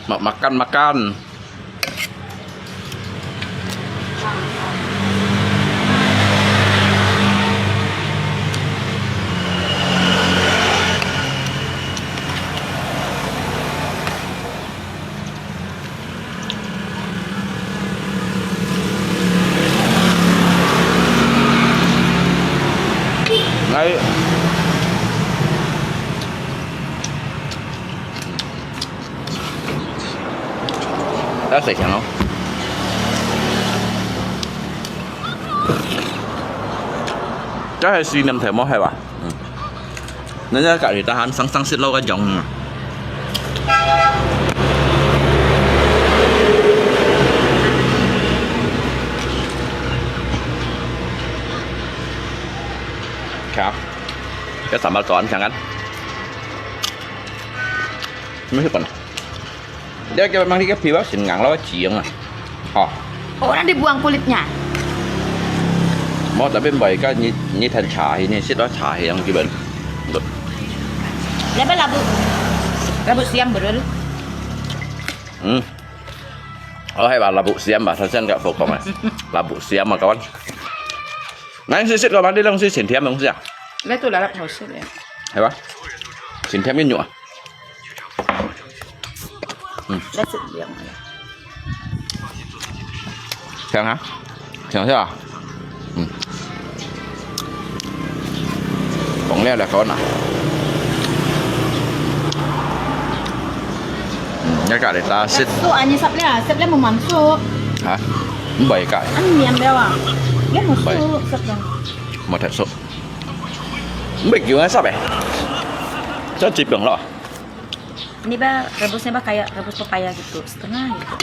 Ma-, makan, makan. Ngai. Đó, xài sẵn không? 哎，思念頭毛係吧？嗯。人家隔離大漢生生食落个樣啊。看啊，這三百多萬香港。沒事管。 你要叫mang你个皮包先硬咯，只用啊。哦。Oh, nanti buang kulitnya. Mau tapi baik kan ni ni tan cha hi ni sit lo cha hi yang kiban. Lepas labu labu siam betul. Hmm. Oh, hai ba labu siam ba, saya enggak pokok mas. Labu siam ah kawan. Nang sit sit kawan, dia dong sit sentiam dong siap. Lepas tu lalap hosip ya. Hai ba? Sentiam ni nyuk ah. 嗯。再煮两个。香啊，香是吧？嗯。放了了，好拿。嗯，你家里打食。So, ani sap le, sap le mo manso. Ha? Mbai ka. An miam le wa. Le mo so sap le. Mo tak so. Mbai kiu sap eh. Sa cipeng lo. Ini ba rebusnya ba kayak rebus pepaya gitu, setengah gitu.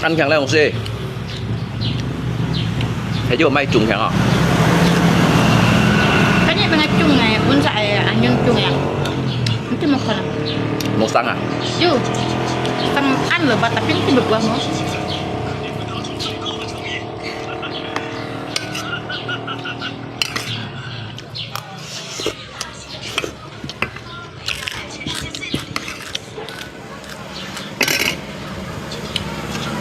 恁強个東西，還有賣中強啊？Kan yung mga cung eh, unsa eh, anyong cung eh. Ito mo ko na. Mo sang ah? Yo. Sang an lo ba, tapi ito ba mo?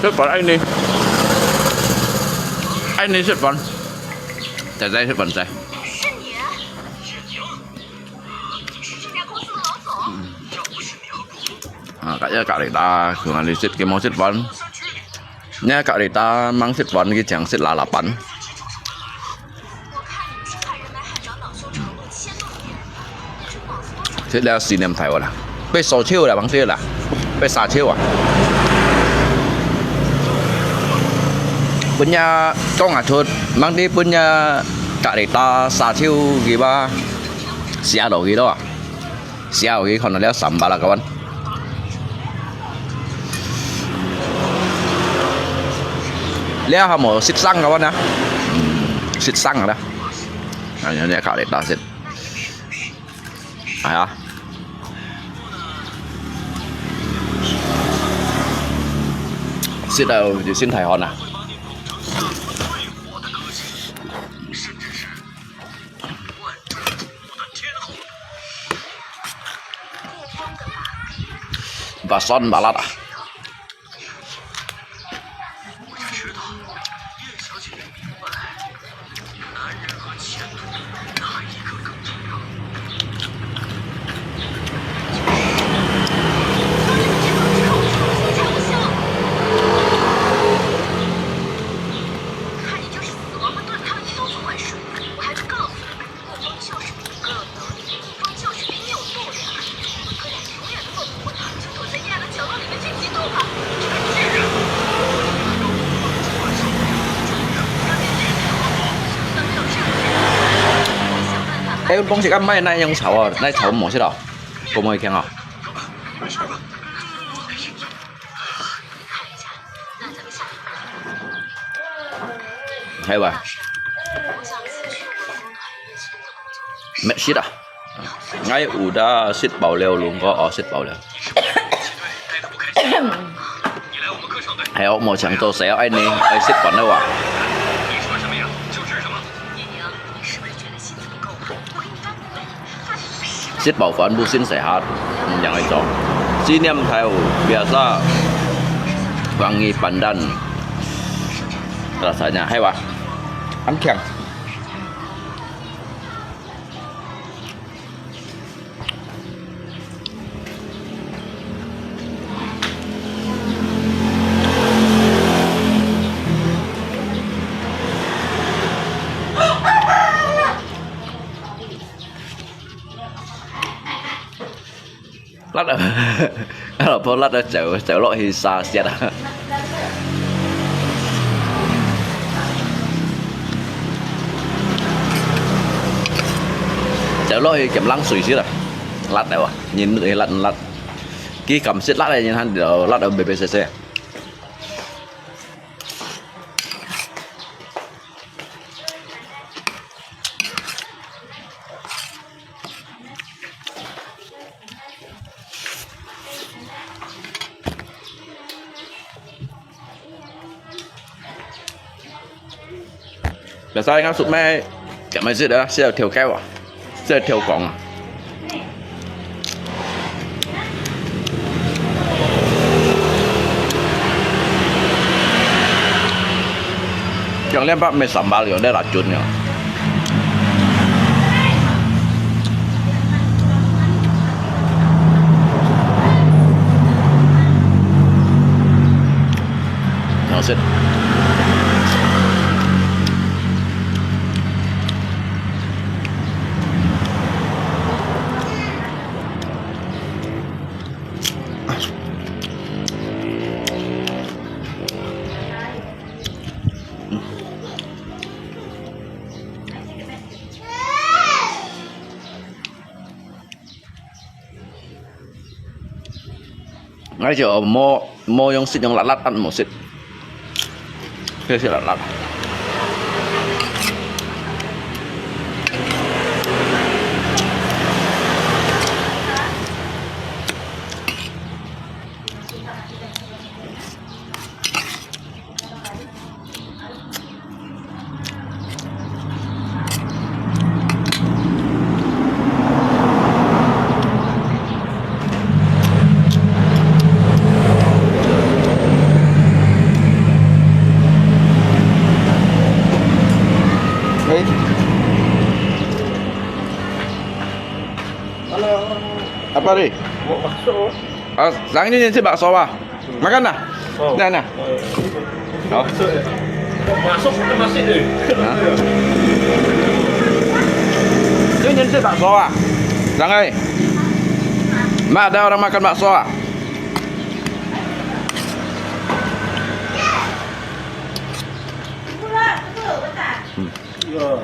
食飯愛呢，愛呢食飯，仔仔食飯仔。啊，隔一隔離打，佢話你食，佢冇食飯。你隔離打，吂食飯，佢淨食拉拉飯。 食了思念大學啦，被收手啦，吂食啦，被殺手啊！分人講啊出，吂知分人隔離打殺手佢吧，寫落去咯，寫落去可能了三百啦，kawan。了還無食生，kawan啊？嗯，食生啊啦。 哎呀，你搞得大声。哎呀，食到有身體汗啊。把酸麻辣啊。 哎，講起个賣那樣炒哦，那炒無食哦，講無聽哦。係哇？滅食啊！𠊎有得食飽了，龍哥哦，食飽了。還有，無請做事愛呢，愛食飯了哇！食飽飯不信邪下，毋樣來做。紀念台灣biasa wangi pandan rasanya，係哇？恁強。 辣啊！阿老婆辣到走，走落去沙石啊！走落去撿冷水先啦，辣到啊！人會辣毋辣？佢敢食辣个人，還辣到白白死死。 Biasa ngasup mai，點mai食啊，食到跳高啊，食到跳廣啊。Yang lian pak mai sambal yo，那辣椒呢。 好食。𠊎就無，無用食用辣辣，恁無食。這係辣辣。Apa ni? Mau masuk. Ah, sang ini nyensit bakso ah. Makan nah. Oh. Nah, nah. Oh. Masuk ke masjid ni. Ha? Ini nyensit bakso ah. Sang ai. Mak ada orang makan bakso ah. Hmm. Ya.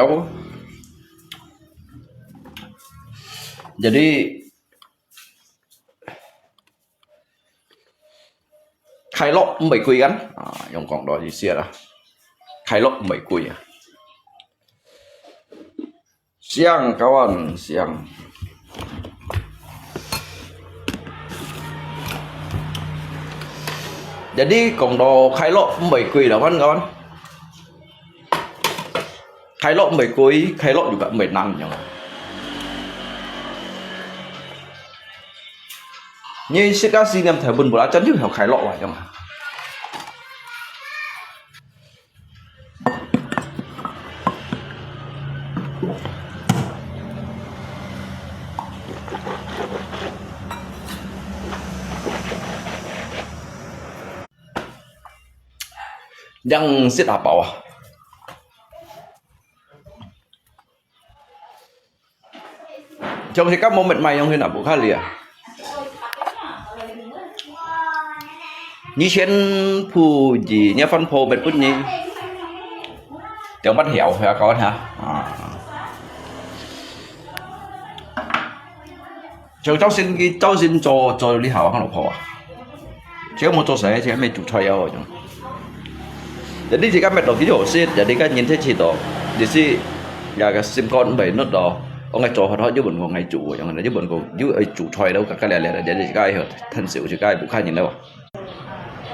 了。Jadi 快樂毋會貴kan？啊，用廣東話寫啦，快樂毋會貴啊。Siang kawan, siang. Jadi 講到快樂毋會貴啦，看kawan。 快樂毋會貴，快樂又毋會難，樣啊。你食个思念頭本本啊，真正有快樂啊，樣啊。樣食下飽啊！ 像係該無乜買樣去拿，無看了啊。以前鋪子，你翻鋪乜分你，兩百條，係啊，搞下啊。 就朝晨佢朝晨做，做了後，行路跑啊。就無做事，就係煮菜啊，種。Jadi自家搣到幾好食，jadi自家人體試到，就是那個心肝毋會暖到，我愛做好好，日本講愛煮，樣，日本講又愛煮菜了，嘎嘎咧咧，jadi自家愛趁手，自家愛不看人了。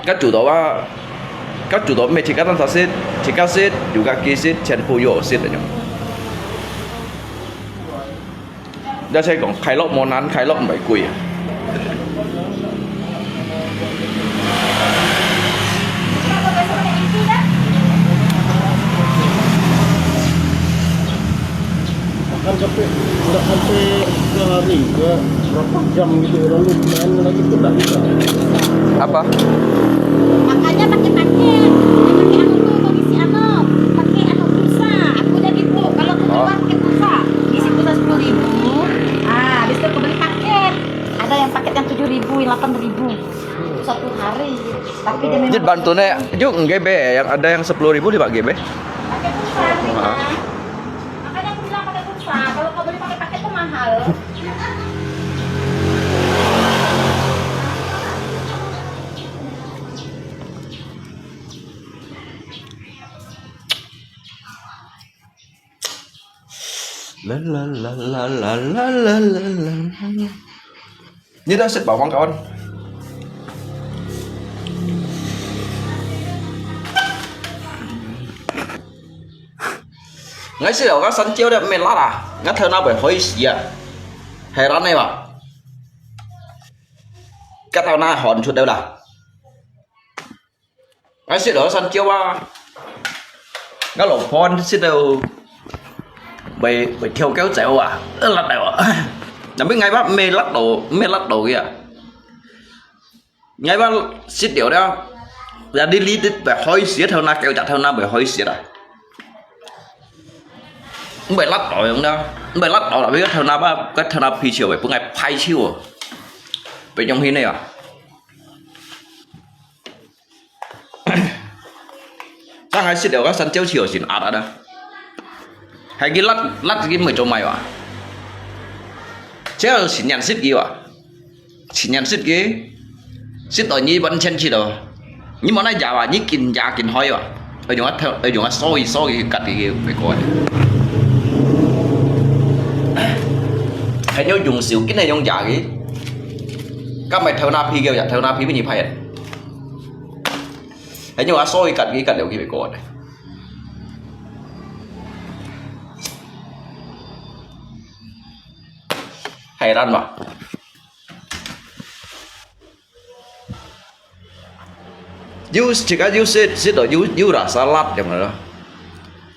該煮到啊，該煮到毋係自家單儕食，自家食，又自家佢食，全部又好食个樣。而且講快樂無難，快樂毋會貴啊。 Makan sampai, nggak sampai sehari, nggak berapa jam gitu, lalu main lagi tu nggak bisa. Apa? Makanya pakai paket. Jangan pakai anu tu, kau isi anu. Pakai anu pulsa. Aku udah gitu. Kalau aku Oh. Pakai pulsa, isi pulsa sepuluh ribu. Ah, habis tu aku beli paket. Ada yang paket yang tujuh ribu, yang delapan ribu. Satu hari. Tapi dia memang Jadi bantunya, itu nggak be, yang ada yang sepuluh ribu di pakai be. Pakai pulsa, Ah. Makanya aku bilang pakai pulsa. Kalau kau beli pakai paket tuh mahal. Ni dah set bawang kawan. Ngai si lo ka san chiu de me la la. Ngai thau na bai hoi si a. Hai ran ne ba. Ka thau na hon chut de la. Ngai sit lo san chiu a. Ngai lo phôn sit lo. Bai, bai thiau kéo chéo a. Ơ, lật đèo a. Nà mi ngai bá mê lật đổ, mê lật đổ kìa. Ngai bá sit điệu đó. Là đi lý tích bai hoi siết thâu na kéo chặt thâu na bai hoi siết à. Bai lật đổ yong đó. Bai lật đổ là biết thâu na bá, cái thâu na phi chiu bai, bưng ngai phai chiu. Bai yong hi nè à. Sang hai sit liao ka san chiu chiu sin at at a. Hai ki lat, lat ki mui cho mai wa. Chiu sin nyan sit ki wa. Sin nyan sit ki. Sit to ni ban chen chi do. Ni mo na ja wa, ni kin ja kin hoi wa. Ơ yong a thơ, ơ yong a soi soi ki kat ki ki mui ko. Hai nyo yong siu kin hai yong ja ki. Ka mai thơ na phi ki ya, thơ na phi bi ni phai. Hai nyo a soi kat ki kat liao ki bai ko ne. Hai ran ma. Yu, chỉ có yu sit, sit đó yu, yu ra sa lat yong na.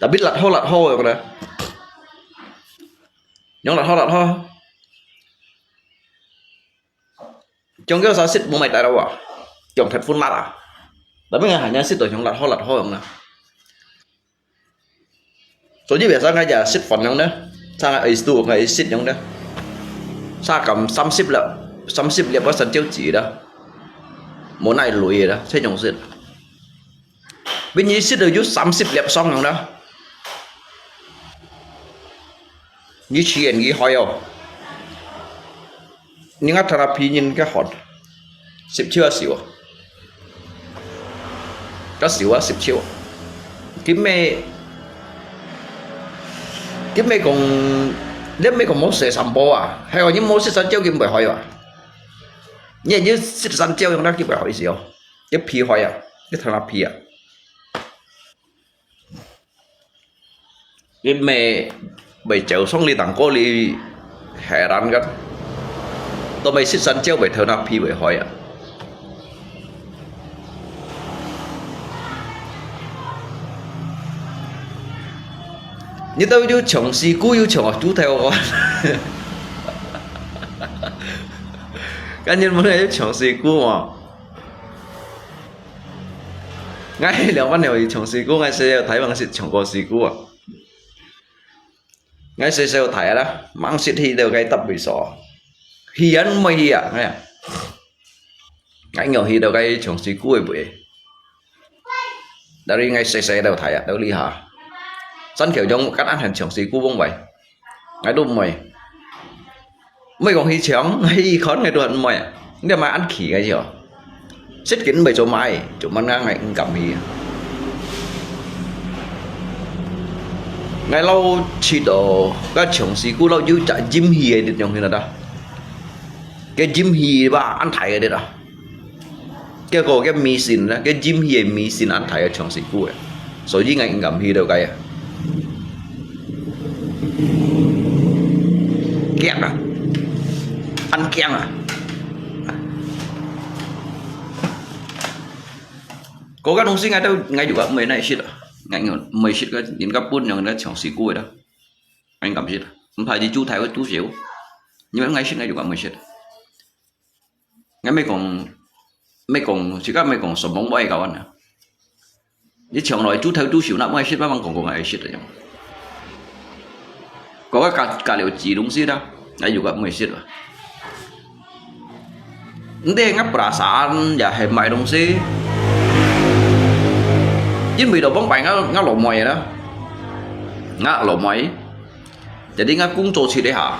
Tapi lat ho, lat ho yong na. Yong lat ho, lat ho. Chong kêu sa sit mông mai tai ra wa. Chong thật phun lat à. Tapi ngai hanya sit to chong lat ho lat ho yong na. Tổ chức biasa ngai ja sit phun yong na. Sa ngai ai stu ngai sit yong na. Sa kam sam sip la. Sam sip liap ba san chiu chi da. Mo nai lui da. Sai yong sit. Bin yi sit do yu sam sip liap song yong na. 你自然佢害哦。你看他那皮人个寒，十尺啊少啊，个少啊十尺啊。佢咩，佢咩講，你咩講無洗三寶啊？係哦，你無洗三焦佢毋會害啊。你你洗三焦用那佢會害死哦，一皮害啊，一他那皮啊。 你乜會走上你當過你海南个，都乜食山椒會頭那皮會開啊！你都有長西菇有長豬頭哦，今日本來有長西菇嘛。 𠊎兩萬年有長西菇，𠊎細細大吂識長過西菇啊。𠊎細細大啦，吂識去到該搭位所，去人毋會去啊，哎呀。𠊎仰去到該長西菇个位，但是𠊎細細到大啊，到這下，山口中間恁行長西菇往外。 𠊎都毋會。毋係講去搶，去看𠊎都毋會啊。你買恁奇个啫哦。食緊毋係做買，做麼个𠊎毋敢去啊。𠊎老食到，該長西菇老有隻陰氣个這種，你知道？該陰氣吧，恁大个這啊。 結果該迷信呢，該陰氣个迷信恁大个長西菇个，所以𠊎毋敢去到該啊。驚啊，恁驚啊！該个東西𠊎都，𠊎有个毋會來食啊，𠊎有毋會食个，人家分樣个長西菇个啦，𠊎毋敢食啊，毋怕佢煮大个煮少，因為𠊎食𠊎有个毋會食。 𠊎乜講，乜講，自家乜講，什麼外搞啊？你從來豬頭豬手那麼愛食，慢慢講講愛食个樣。講个加，加了幾東西啦，還有个毋會食啊。毋對，𠊎本來山也係買東西，因為到往擺𠊎，𠊎老妹啦，𠊎老妹，jadi𠊎工作去了下。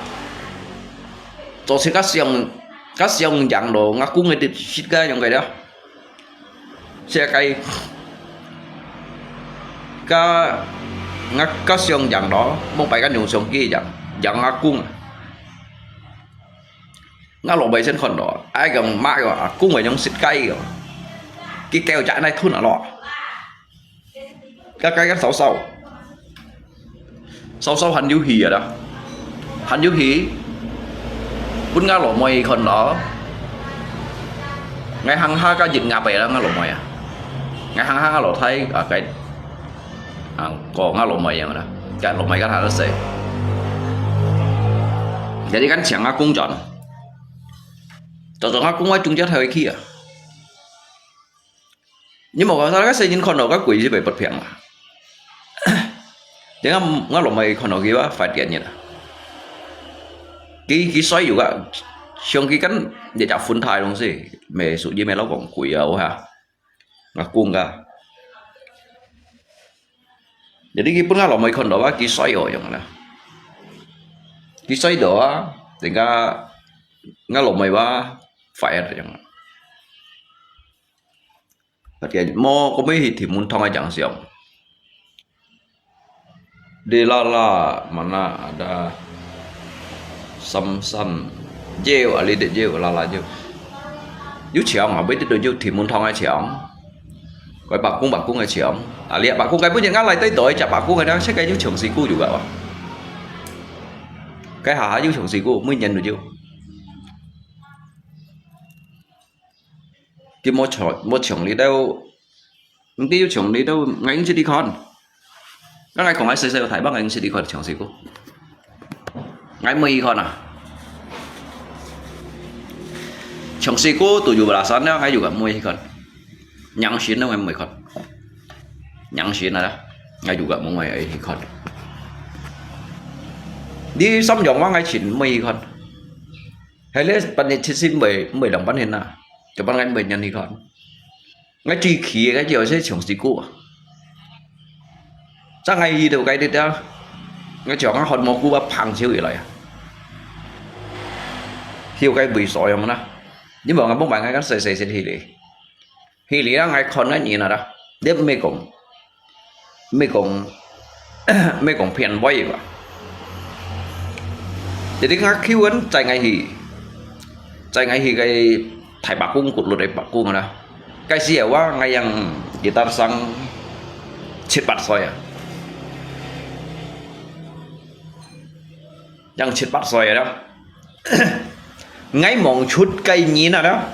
做事較想，較想贏咯，𠊎講个就係該樣个了。係該，該，𠊎較想贏咯，莫擺个用相機贏，贏𠊎講啊。𠊎老妹先看咯，哎講媽个啊，講个用設計个，佢教隻來吞啊咯。 該，該，該嫂嫂，嫂嫂還有戲啊啦，還有戲，分𠊎老妹看咯。𠊎行下該熱牙白啦，𠊎老妹啊，𠊎行下𠊎老弟啊，該，啊，講𠊎老妹樣啦，該老妹該下都死。Jadi kan請阿公轉，就做阿公个中間頭去啊。 你無講，該細人看到該鬼就會發病啊。等下𠊎老妹看到佢啊，發癲个啦。佢，佢衰有个，像佢跟一隻分大東西，乜屬於乜老講鬼啊，有哈。𠊎講个。Jadi佢分𠊎老妹看到啊，佢衰哦樣啦。佢衰到啊，等下𠊎老妹啊，發癲樣。 Bagian mo kami hi timun tong ajang siang. Di lala mana ada samsan jeu ali de jeu lala jeu. Yu chiang a bit do yu timun tong ai chiang. Koi bakung bakung ai chiang. Ali bakung kai punya ngalai tai doi cha bakung ai dang check ai yu chiang siku juga wa. Kai ha ha yu chiang siku mui nyan do yu. Ki mo chong mo chong li dau. Ngi yu chong li dau ngai ngi di kon. Ngai kong ai sai sai thai bang ngai ngi di kon chong siku. Ngai mui kon a. Chong siku tu yu balasan na ngai yu ga mui kon. Nyang shin na ngai mui kon. Nyang shin na ngai yu ga mui ai kon. Di sam yong wa ngai chin mui kon. Hai le pan ni chi sin mui mui lang pan hin na. Cho pan ngai mui nyan hi kon. Ngai chi khi ngai yu sai chong siku. Sa ngai hi dau kai di da. 𠊎像𠊎看蘑菇啊，嘭手起來啊，曉該位所樣啦。你望𠊎目白𠊎个細細隻起來，起來啦，𠊎看个人啊啦，你毋係講，毋係講，毋係講騙話个。Jadi𠊎Q kan載𠊎去，載𠊎去个大伯公，骨碌个伯公啊啦。該時候啊，𠊎樣幾多生七八歲啊。 正七八歲啦。𠊎望出个人啊啦，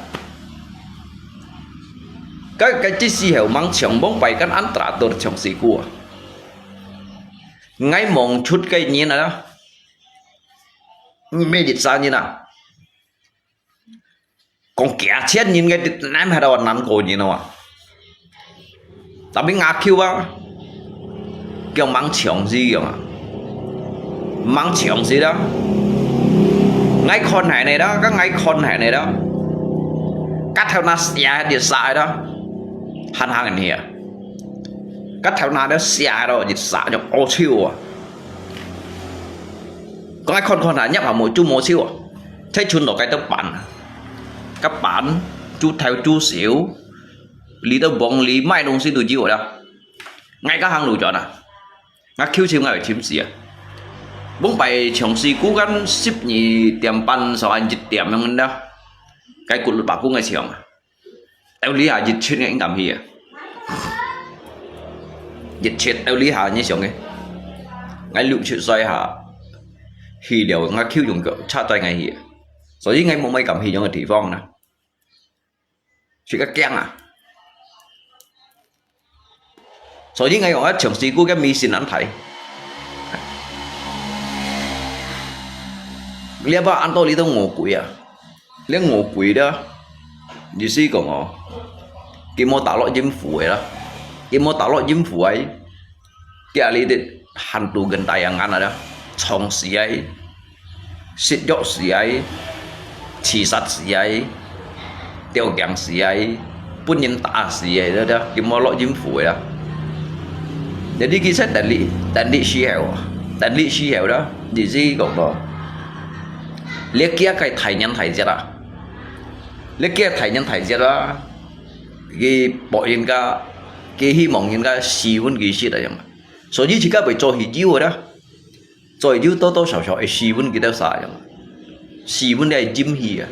該該隻時候吂像望擺間恁teratur像死姑啊。𠊎望出个人啊啦，毋係一儕人啊。 講幾千人个，難還到難過人啊。Tapi𠊎Q啊，叫吂像死樣啊，吂像死啦。𠊎看下呢啦，該𠊎看下呢啦，該頭那寫一儕啦，行行去啊，該頭那都寫到一儕，就烏手啊。講𠊎看看下，入下無就無手啊。 在村落該兜搬，該搬，煮頭煮燒，裡兜幫裡賣東西都有啦。𠊎該行路轉啊，𠊎Q尋𠊎會尋死啊。往擺像死姑間十二點半，上下一點樣啦，該骨碌伯公个像啊。 到這下一七个應該去啊，一七到這下你想个，𠊎六七歲下，去了𠊎Q用腳車載𠊎去啊，所以𠊎無麼敢去樣个地方啦，自家驚啊。 所以𠊎講啊，像死姑个迷信恁大。這把恁多裡兜餓鬼啊，這餓鬼啦，意思講哦，佢無打落陰府个啦，佢無打落陰府个，佢啊裡兜handle跟大人啊啦，藏死个。 食肉死个，自殺死个，吊頸死个，分人打死个，對對，佢無落陰府个啦。Jadi其實等你等你時候啊，等你時候啦，意思講到，你驚該大人大隻啊，你驚大人大隻啊，佢博人家，佢希望人家死分佢食啊樣。所以自家會做戲有个啦。 做有多多少少會死分幾多儕樣，死分个陰氣啊。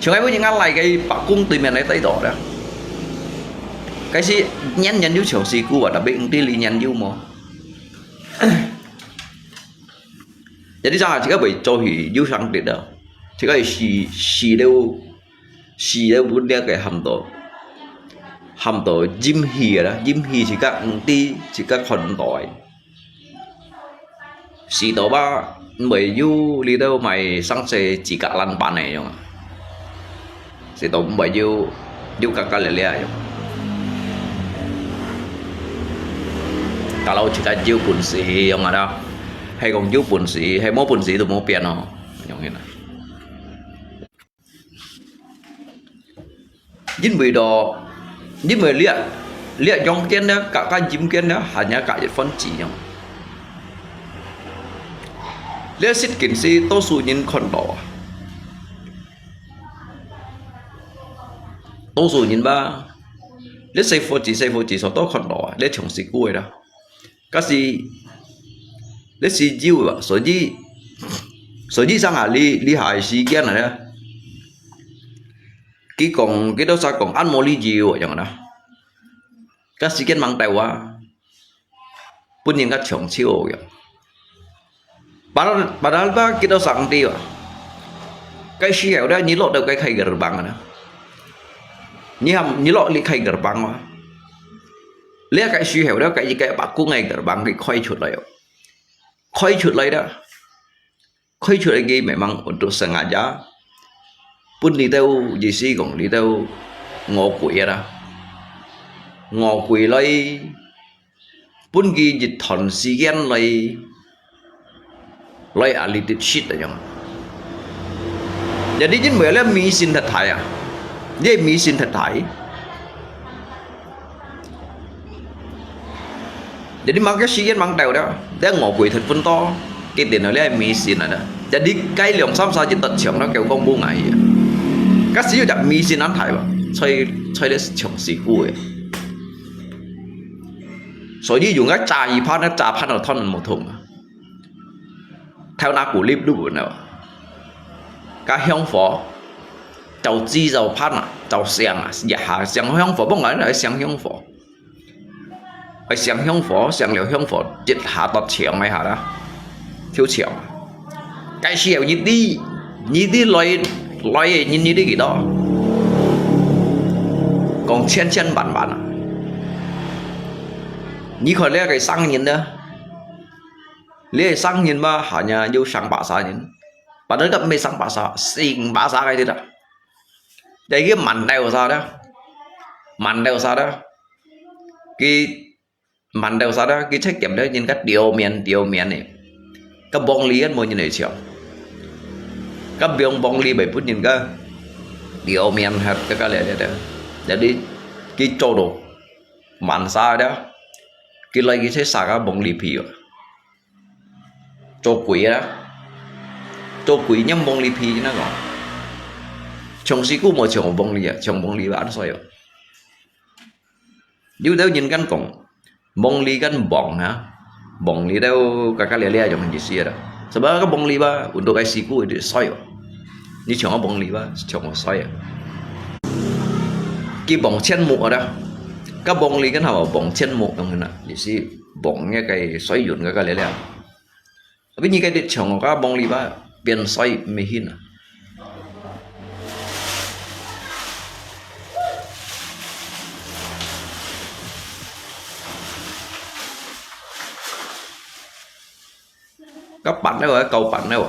像𠊎本人啊，來个伯公對面个底度啦，該時年年有像死姑啊，tapi毋知你年有無。Jadi像啊，自家會做戲有上帝啊，自家會死死了，死了分這个喊到喊到陰氣个啦，陰氣自家毋知，自家看毋到个。 死到吧，毋會有裡兜賣生死自家爛板个樣啊。死到毋會有，有格格咧咧樣。Kalau自家有本事樣啊啦，係講有本事，係無本事都無變哦，樣形啊。 因為咯，因為這這陽間呢，甲甲陰間呢，還有甲一番之樣。這實境是多數人看到啊，多數人吧，這細伙子細伙子所都看到啊，這從事過个啦。 可是，這是有啊，所以，所以上下你，你下个時間啊，佢講，佢都識講，恁無理由樣啦。該時間吂到啊，分人家搶手樣。Padahal，padahal吧，佢都識知啊。該時候咧，你落到該開gerbang啊，你喊，你落你開gerbang啊。 這个時候咧，該一个伯公个gerbang佢開出來哦，開出來啦，開出來佢memang untuk sengaja，分裡兜意思講裡兜餓鬼啊啦，餓鬼來，分佢一段時間來， 來啊，你得食啊樣。Jadi因為這迷信忒大啊，這迷信忒大。Jadi makai siyen mang tau dah, dia ngô quỷ thật phun to, cái điện thoại này mì xin à dah. Jadi cái lòng xăm xa chỉ tật trưởng nó kêu con bu ngại à. Cái xíu chặt mì xin ăn thải ba, chơi, chơi đấy trưởng sĩ cu à. Sở dĩ dùng cái trà gì phát nó trà phát nó thon một thùng à. Theo na củ lip đu nữa. Cái hương phở, chầu chi chầu phát à, chầu xiang à, dạ hà xiang hương phở, bông ngại nó xiang hương phở. Ai xiang hương phở，xiang了香火，一下到牆个下啦，跳牆。該時候你知，你知來，來个人你知幾多？講千千萬萬啊！你看這個生人呢，這個生人嘛，hanya有上百儕人，padahal都毋係上百儕，四五百儕个啲啦。這個萬流儕啦，萬流儕啦，佢 萬流儕啦，佢出劍了，人家表面表面呢，該黃梨个無人會搶，該黃黃梨會分人家表面還該个了了了，jadi佢做到萬儕了，佢來佢出殺个黃梨皮哦，做鬼啦，做鬼拈黃梨皮那個，搶死古無搶黃梨啊，搶黃梨啊，恁衰哦。 有兜人間講，黃梨跟黃哈，黃梨都格格咧咧樣意思啦。Sebab該黃梨吧，untuk該死古一定衰哦。你搶个黃梨吧，搶个衰啊。佢黃千木啊，該黃梨跟下黃千木樣啦，意思黃个該衰運格格咧咧。 Tapi你該啲長个黃梨吧，變衰毋係hin啊。該辦了，該搞辦了。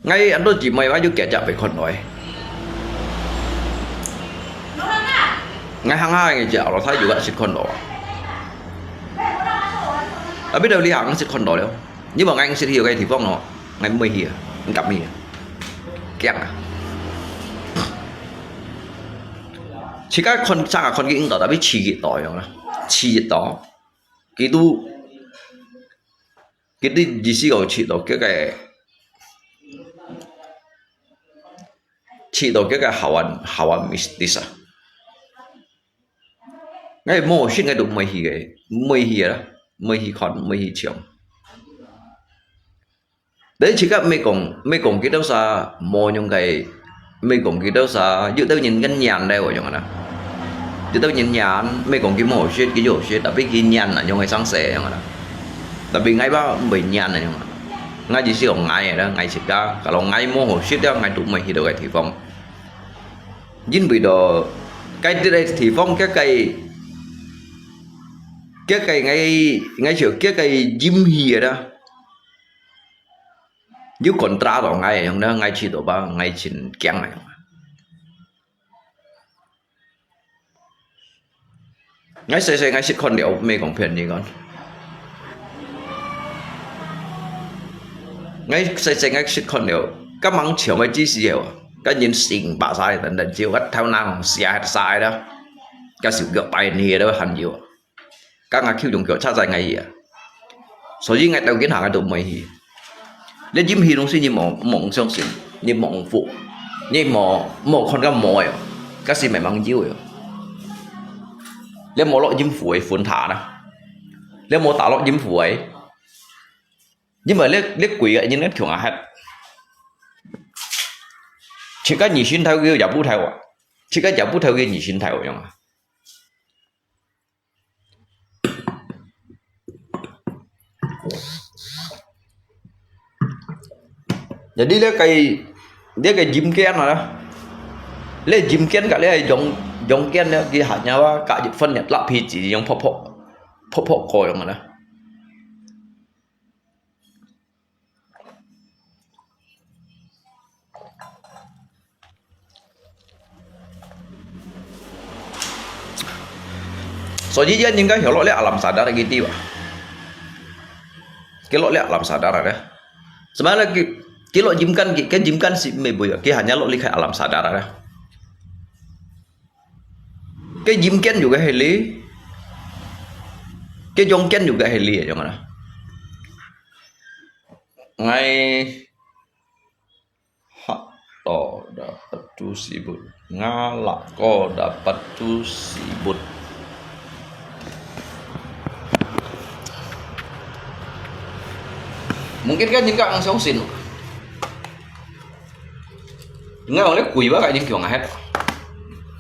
𠊎恁多姊妹話有幾隻被看到欸。𠊎行下个隻，老太有个識看到啊。啊，比如你行識看到了，你問𠊎識去个地方咯，𠊎毋會去啊，毋敢去啊，驚啊。自家看，生啊看佢應到，tapi試佢到樣啦，試佢到。 佢都，佢都意思講試到佢个，試到佢个hawa，hawa mistis啊。𠊎無信，𠊎都毋會去个，毋會去个啦，毋會去看，毋會去搶。 Tapi自家毋係講，毋係講佢兜儕無用个，毋係講佢兜儕，有兜人个念咧，有用啊。有兜人念，毋係講佢無好食，佢有好食，tapi佢念啊，用个生死樣啊。Tapi𠊎吧，毋會念啊，用啊。𠊎意思講𠊎个啦，𠊎自家，kalau𠊎無好食了，𠊎都毋會去到个地方。因為到該啲个地方，該个，該个𠊎，𠊎就該个陰氣个啦。 有kontra到𠊎个樣呢，𠊎試到吧，𠊎盡驚个樣。𠊎細細𠊎識看了，毋係講騙你講。𠊎細細𠊎識看了，該吂搶个之時候，該人成百儕等等，只有該頭那紅射射个啦，該手腳擺你个都還有。 該𠊎口中腳插在𠊎去啊。所以𠊎到今下𠊎都毋會去。你陰氣東西你莫，莫相信，你莫服，你莫，莫看該無个，該係慢慢有个。你莫落陰府个分他啦，你莫打落陰府个，因為你，你鬼个人你強啊還。自家疑心頭个也不頭啊，自家也不頭个疑心頭樣啊。 Jadi這个，這个陰間啊，這陰間个這陽，陽間呢，佢hanya話隔一分日落皮子用噗噗，噗噗過樣个啦。 所以佢應該曉落這alam sadar个地方，佢落這alam sadar个。Sebenarnya佢，佢落陰間，佢，佢陰間係毋會啊，佢hanya落離開alam sadar个。 該陰間有个係你，該種見有个係你个樣啊。𠊎hak to dapat tu sibut, ngalak ko dapat tu sibut. Mungkin kan人家ang相信。 Ngai ong le kui ba kai ning kiong ahet.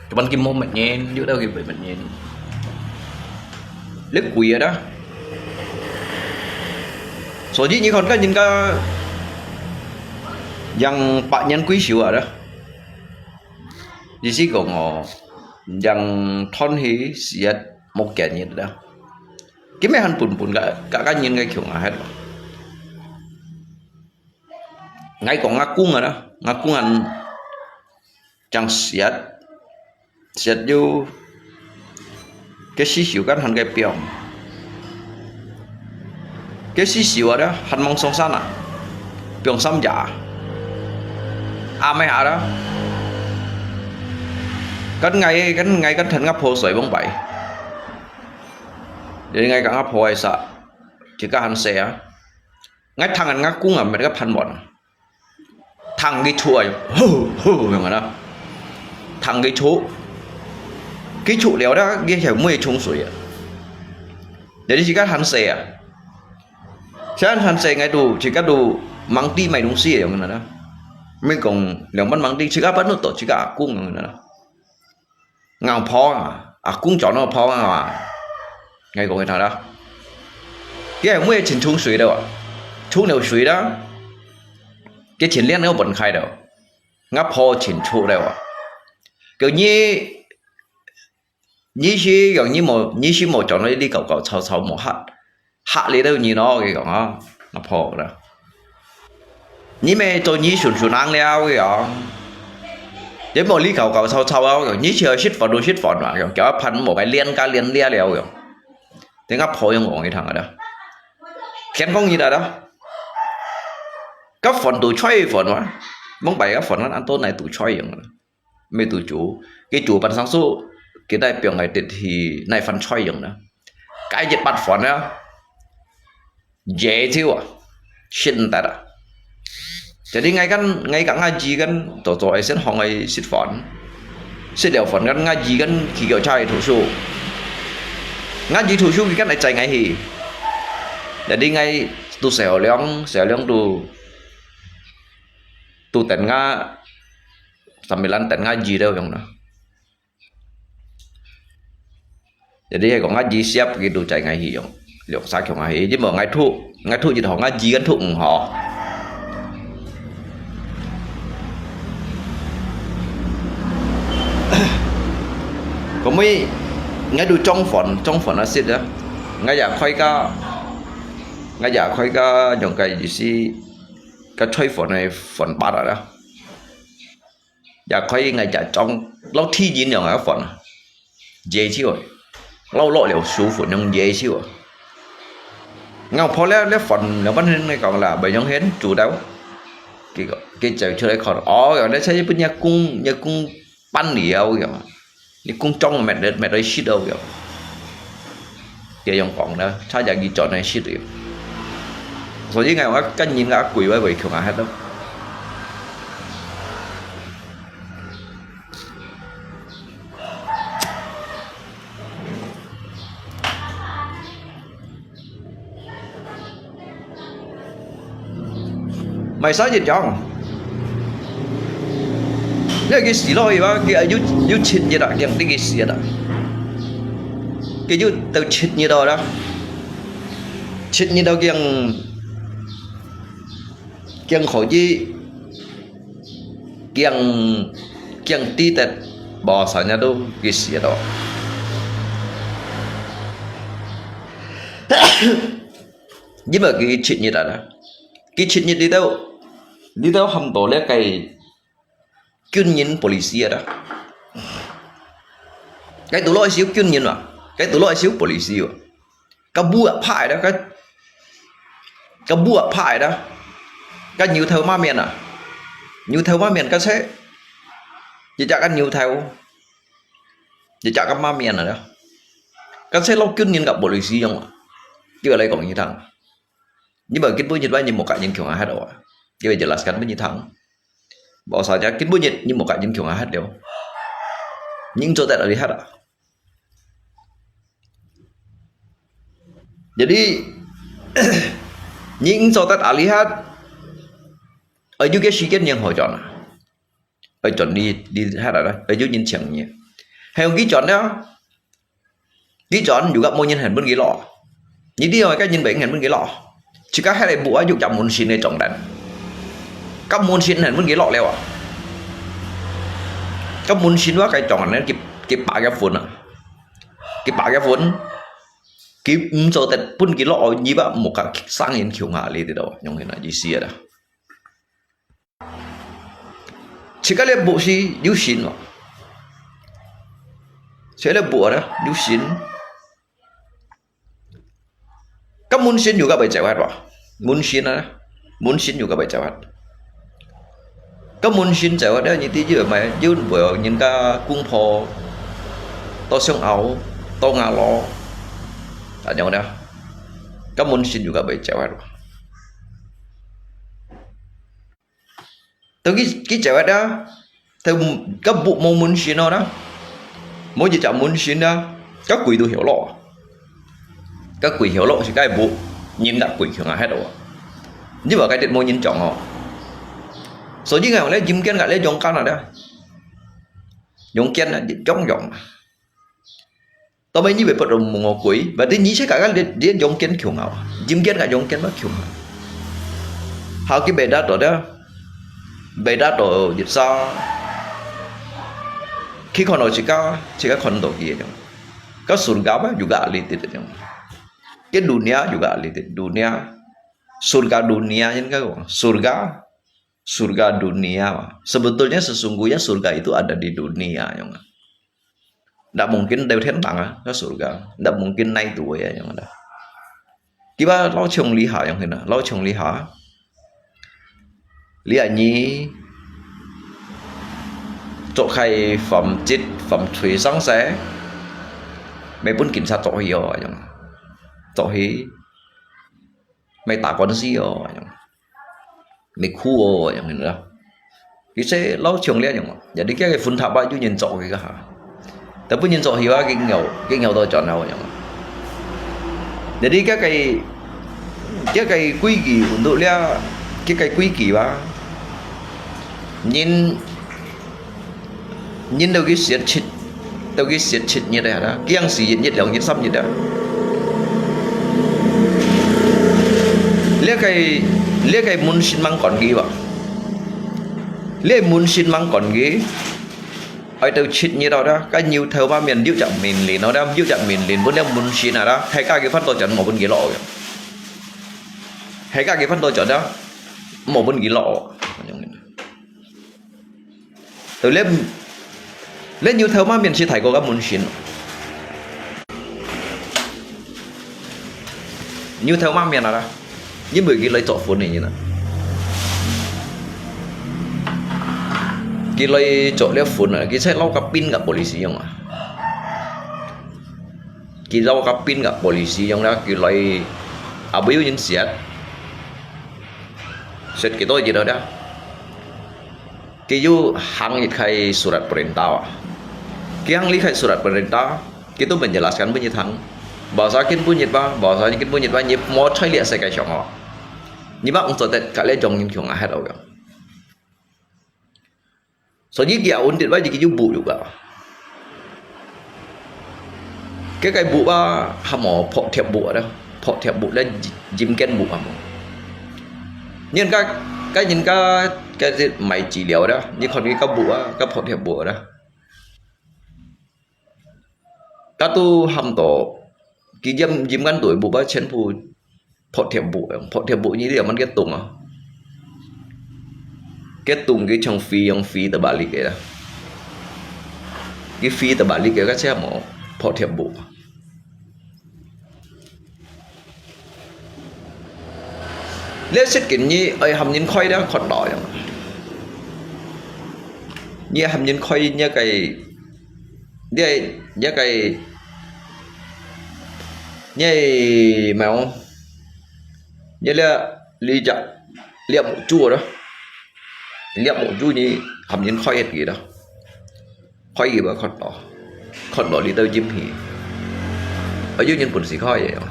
Kapan kim mo met nyen, yu dau ki bet met nyen. Le kui ada. So ji ni kon kan ning ka yang pat nyen kui siu ada. Ji si kong o yang thon hi siat mo ken ni ada. Kim me han pun pun ka ka kan ning ka kiong ahet. Ngai kong ngak kung ada, ngak kung an chang siat, siat yu, ke si siu kan han ke piong. Ke si siu ada, han mong song sana, piong sam ja. Ame ada. Kan ngai, kan ngai kan than ngak pho soi bong bai. Jadi ngai kan ngak pho ai sa, jika han se a. Ngai thang an ngak kung a met ka phan bon. Thang ki chu ai, hu hu yang na. Thang ki chu. Ki chu liao da, ki hiao mui chung sui a. Jadi jika han se a. Sian han se ngai tu, jika tu mang ti mai dong si yang na. Mi kong liang ban mang ti, jika ban tu to, jika kung yang na. Ngak pho a, a kung chọn nó pho a. Ngai kong thang da. Ki hiao mui ching chung sui da. Chung liao sui da. Ki ching lian nó bon khai da. Ngak pho ching chu da. Kêu ni, ni si yang ni mo, ni si mo chọn nó li kau kau chau chau mo hat. Hat li dau ni nó ki kong a. Ngak pho da. 你乜做你順順行了个哦。你無理搞搞吵吵啊，你就食飯就食飯啊，叫一盤無个練加練了了个。等下婆用王一堂个啦。天公一大啦，个飯都菜飯嘛，蒙白个飯啊，安到哪都菜用啦。 Mê tu chú, cái chú pan sang su, cái đại biểu ngày Tết thì nai phần choi yong na. Cái dịch bát phần na, dễ chịu à, xin ta đã. Jadi ngai kan, ngai kan ngaji kan, to to ai sen hong ai sit phần. Sit liao phần kan ngaji kan, khi kiểu chai thủ su. Ngaji thủ su cái kan ai chạy ngai hi. Jadi ngai tu sẻo liang, sẻo liang tu, tu ten nga, sambilan ten ngaji deu yong na. Jadi, hay kong ngaji siap gitu, cai ngai hi yong. Liok sa kiong ngai hi, jadi mo ngai thu, ngai thu jit ho, ngaji kan thu ng ho. Kong mui, ngai du chong phòn, chong phòn a sit a. Ngai ya khoi ka, ngai ya khoi ka, yong kai ji si, ka choi phòn ai phòn bat a. Ya khoi ngai ya chong, lau thi yin yong a phòn. Dễ chịu. Lau lo liao su phòn yong dễ chịu. Ngau pho le, le phòn, le ban hen ngai kong la, bai yong hen, chu dau. Cái, cái chèo chu lai khòn. Ồ, yong le chai bun ya kung, ya kung pan liao yong. Ni kung chong met, met, met oi shit dau yong. Cái yong kong na, cha ya gi chọn nai shit yong. So, yi ngai wa kan yin nga kui wai wai kiong a het dau. Mai sa yit yong. Nè cái xì lo yua, cái yu, yu chit yit à, kiang tí cái xì à. Cái yu tàu chit yit đó đó. Chit yit đó kiang, kiang khó yit. Kiang, kiang tí tết, bỏ sa nhà đâu, cái xì đó. Nhưng mà cái chit yit à đó. Cái chit yit đi đâu, đi đâu hâm tổ lẽ cái 军人 police 啊。該都落去小军人啊，該都落去小 police 啊。个武啊派的，个，个武啊派的，个牛头马面啊，牛头马面个车，一只个牛头，一只个马面啊。个车落军人个 police 用啊。佢話來講你聽。你無今晡日話你無甲人共下歇哦啊。佢會jelaskan分你聽。無啥，今晡日你無甲人共下歇了。你做得哪裡歇啊？Jadi，你做得哪裡歇，愛有个時間你好轉啊。愛轉你，你歇啊，愛有人請你。還有佢轉了， 佢轉又甲無人肯分佢落。你知哦，該人會肯分佢落。自家歇个屋啊，又甲門神个重擔。甲門神肯分佢落了啊。甲門神話該重擔，佢，佢把佢分啊。佢把佢分，佢毋做得分佢落，你話無甲生人共下，你知道無？用該意思啊。 自家个屋係有神哦。自家个屋啊，有神。該門神又甲會走忒哇？門神啊，門神又甲會走忒。該門神走忒了，你知有無？有無人家公婆，到上後，到外路，啊，樣呢？該門神又甲會走忒哇？ 到佢，佢走忒啊，到該屋無門神哦啦，無一隻門神啊，該鬼都曉落啊。該鬼曉落係該屋，人甲鬼共下歇哦。你話該啲無人掌哦。所以講咧，陰間个咧陽間啊咧，陽間啊，陽陽啊。 到尾你會發到無我鬼，berarti你自家个連，連陽間共下，陰間个陽間嘛共下。好，佢會達到的，會達到一儕，佢看到自家，自家看到佢个樣。該surga嘛，juga litit樣。該dunia juga litit, dunia. Surga dunia, kan kata, surga, surga dunia. Sebetulnya sesungguhnya surga itu ada di dunia, yang. Ndak mungkin到天堂啊，到surga。Ndak mungkin naik dua啊，樣个。Kiba老窮理下樣个，老窮理下。你啊，你做開犯罪、犯罪生事，會分警察捉去哦，樣。捉去，會打官司哦，樣。 你苦哦，樣个啦。佢說老窮了樣哦，jadi佢个分塔吧，有人捉佢个哈。但分人捉去啊，佢咬，佢咬到轉頭樣。Jadi佢个，佢个規矩，untuk了，佢个規矩吧。人 人都去食七，都去食七日啊，驚死一日、兩日、三日啊。這个，這个門神吂管佢吧？這門神吂管佢，愛到七日啊，該牛頭馬面有隻命令啊，有隻命令分這門神啊，係佢个分到轉，無分佢落个。係佢个分到轉啊，無分佢落。 到這，這牛頭馬面係大過該門神。牛頭馬面啊啦，因為佢來捉分个人啊。佢來捉了分啊，佢在老甲兵个polisi樣啊。佢老甲兵个polisi樣啦，佢來，啊，毋有人食，食幾多日了啦。 佢又行一个surat perintah啊。佢行一个surat perintah，佢都menjelaskan分你聽。Bahasa kin分你吧，bahasa kin分你吧，你莫在這世界上哦。你莫做得甲這種人共下歇哦。所以佢啊，undit吧，佢又補有个。 該个屋啊，還無破鐵屋啊，破鐵屋咧，陰間屋啊無。人家，該人家，該係賣資料啦，你看佢个屋啊，該破鐵屋啦。該都喊到，佢陰，陰間對屋啊，全部 破鐵屋，破鐵屋你知乜个洞啊？該洞佢像飛樣飛到哪裡个啦？佢飛到哪裡个，該隻無破鐵屋。這設計你愛喊人開了，看到樣。你喊人開，你个，你个，你个你係無？你這，你隻，你目珠咯，你目珠你含人開一个咯，開佢會看到，看到你都陰氣，愛有人本事開个，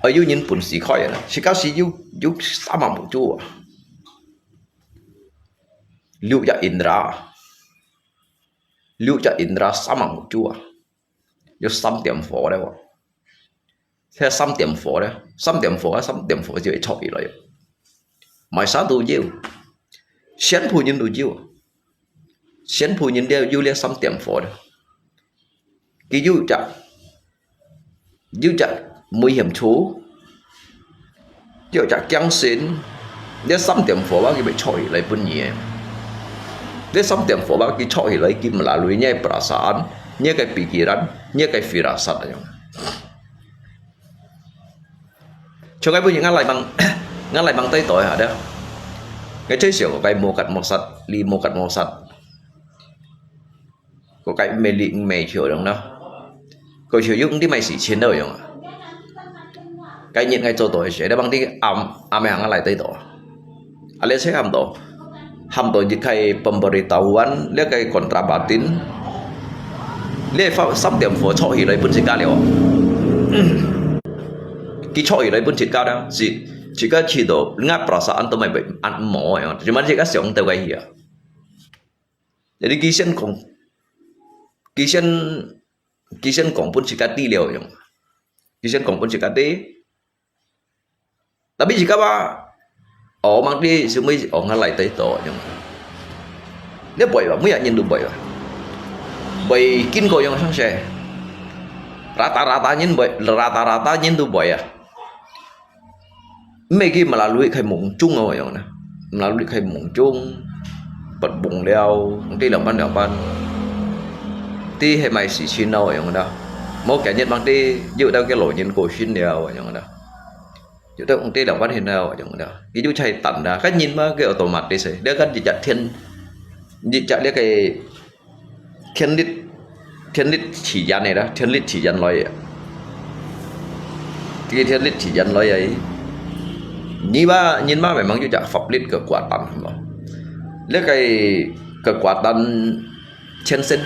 愛有人本事開个啦，自家係有，有三隻目珠啊，六隻indra。 六隻indra三隻目珠啊，有三點火了哦。這三點火呢，三點火啊，三點火就會著起來。麼儕都有，全部人都有，全部人都有這三點火了。佢有隻 有隻危險處，有隻驚神，這三點火啊，佢會著起來分你个。這三點火啊，佢著起來，佢melalui你个perasaan，你个pikiran，你个firasat恁樣。像𠊎本身，𠊎來幫，𠊎來幫對待下了。𠊎最少𠊎無結無煞，你無結無煞。 Ko kai mê li mê chiu dong na. Ko chiu yuk ndi mai si chin đâu yong. Kai nyit ngai cho to se, da bang ti am, am yang lai tai to. Ale se ham to. Ham to jit kai pemberitahuan, le kai kontra batin. Le fa, sam tiam fo cho hi lai pun si ka liao. Ki cho hi lai pun si ka da, si, si ka chi to, nga perasaan to mai bai, an mo yang. Cuma si ka siang to kai hi ya. Jadi佢先講，佢先，佢先講分自家知了樣。佢先講分自家知。Tapi自家話，哦，mang知，semua，哦，ngalai tai to樣。你會吧，每個人都會吧。會經過樣相識。Rata-rata人會，rata-rata人都會啊。 Mê ki melalui khai mông chung awai yong na. Melalui khai mông chung, bật bùng liao, ti liao pan liao pan. Ti he mai si chin awai yong na. Mo kia nyet mang ti, yu dau ke lo nyin ko shin liao awai yong na. Yu dau ti liao pan hin awai yong na. Ki yu chai tan da. Kan nyin ma ke automatic se. Dia kan jijak tien, jijak dia ke Thiên liệt, thiên liệt chỉ dẫn này đó, thiên liệt chỉ dẫn nói vậy. Cái thiên liệt chỉ dẫn nói vậy. Nhi ba, nhìn ba memang juga pháp liệt kekuatan, hả? Lẽ cái kekuatan thiên sinh,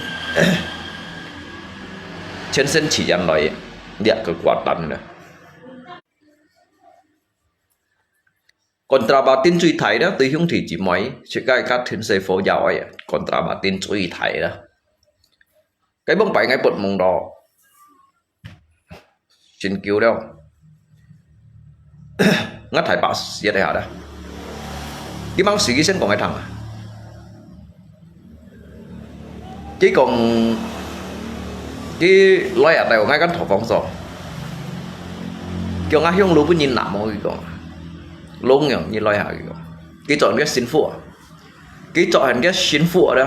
thiên sinh chỉ dẫn nói vậy. Dia kekuatan đó. Kontra batin chui thai đó, tùy hiong thủy chỉ mỏi, sẽ cái cắt thiên sẽ phổ giáo ấy, kontra batin chui thai đó. Cái bông bảy ngày bột mông đó. Xin cứu đâu. Ngắt thai bác sĩ đây hả đó. Cái bác sĩ cái sen còn cái thằng à. Ki kong, ki loi-a tai-o ngai kan thok fong so. Kieu nga hiong lu bu nyin nam mo ki kong. Long yong nyi loi-a ki kong. Ki chọn ke sin fu. Ki chọn han ke sin fu da.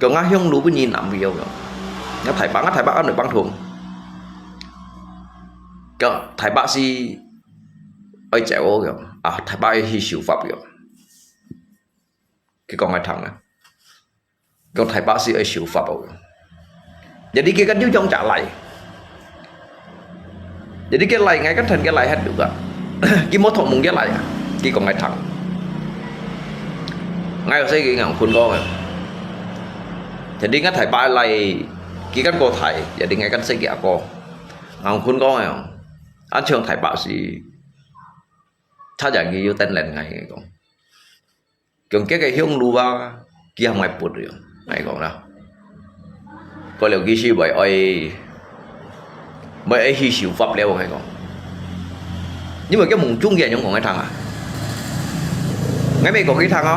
Kieu nga hiong lu bu nyin nam ki yong. Nga thai ba, nga thai ba an bang thung. Kieu thai ba si oi chèo o kieu. A, thai ba hi siu fap kieu. Ki kong ngai thang na. Kong thai ba si oi siu fap o. Jadi ki kan yu yong ja lai. Jadi ki lai ngai kan than ki lai hat du ka. Ki mo thok mung ki lai. Ki kong ngai thang. Ngai se ki ngang khun kong. Jadi ngai thai ba lai ki kan ko thai. Jadi ngai kan se ki a ko. Ngang khun kong. An chiang thai ba si. Cha ja ki yu ten len ngai kong. Kieu ke ke hiong lu ba, ki ham ngai put yo. Ngai kong na. Ko liu ki si bai oi, bai oi hi siu fap liao ngai kong. Ni bai ke mung chung ke yong kong ngai thang a. Ngai mei kong ki thang a.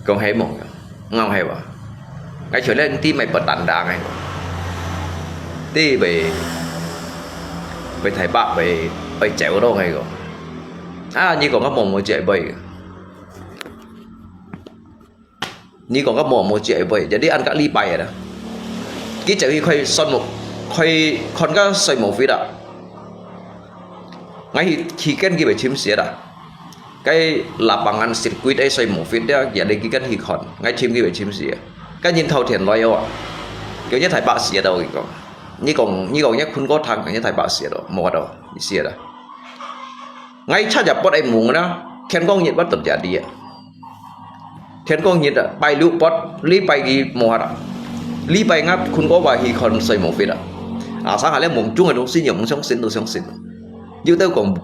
Kong hei mong yo. Ngau hei ba. Ngai chua len ti mai patan da ngai kong. Ti bai, bai thai ba bai, bai chèo do ngai kong. A, ni kong ka mong mo chèo bai. Ni kong ka mo mo chia bai. Jadi an ka li bai da. Ki cheu hi khoi son mo, khoi khon ka soi mo fit da. Ngai hi, hi ken ki bai chim sia da. Cái lapangan sirkuit ai soi mo fit da, ya de ki kan hi khon. Ngai chim ki bai chim sia. 該人頭天來哦，叫你大把事啊，我跟你講。你講，你講，你困過頭，你大把事啊，無法度，意思啦。𠊎七日八个夢啦，天光日我都在這啊。天光日啊，拜六、拜，禮拜二無法啊。禮拜五困過頭去看睡無fit啊。啊，生下來夢中个東西，你毋相信都相信。有兜講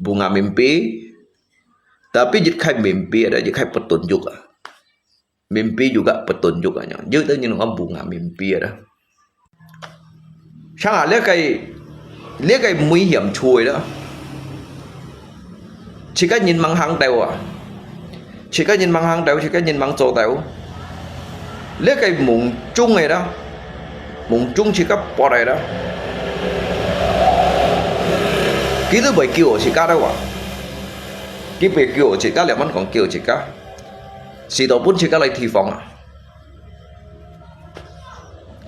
無啊，mimpi，tapi一開mimpi啊，一開petunjuk啊。Mimpi juga petunjuk啊，有兜人講無啊，mimpi啊。像啊，這个，這个危險處个啦。自家人吂行到啊，自家人吂行到，自家人吂做到。這个夢中个啦，夢中自家發个啦。佢都袂救自家个啊，佢袂救自家，兩萬講救自家。 死到分自家來地方啊。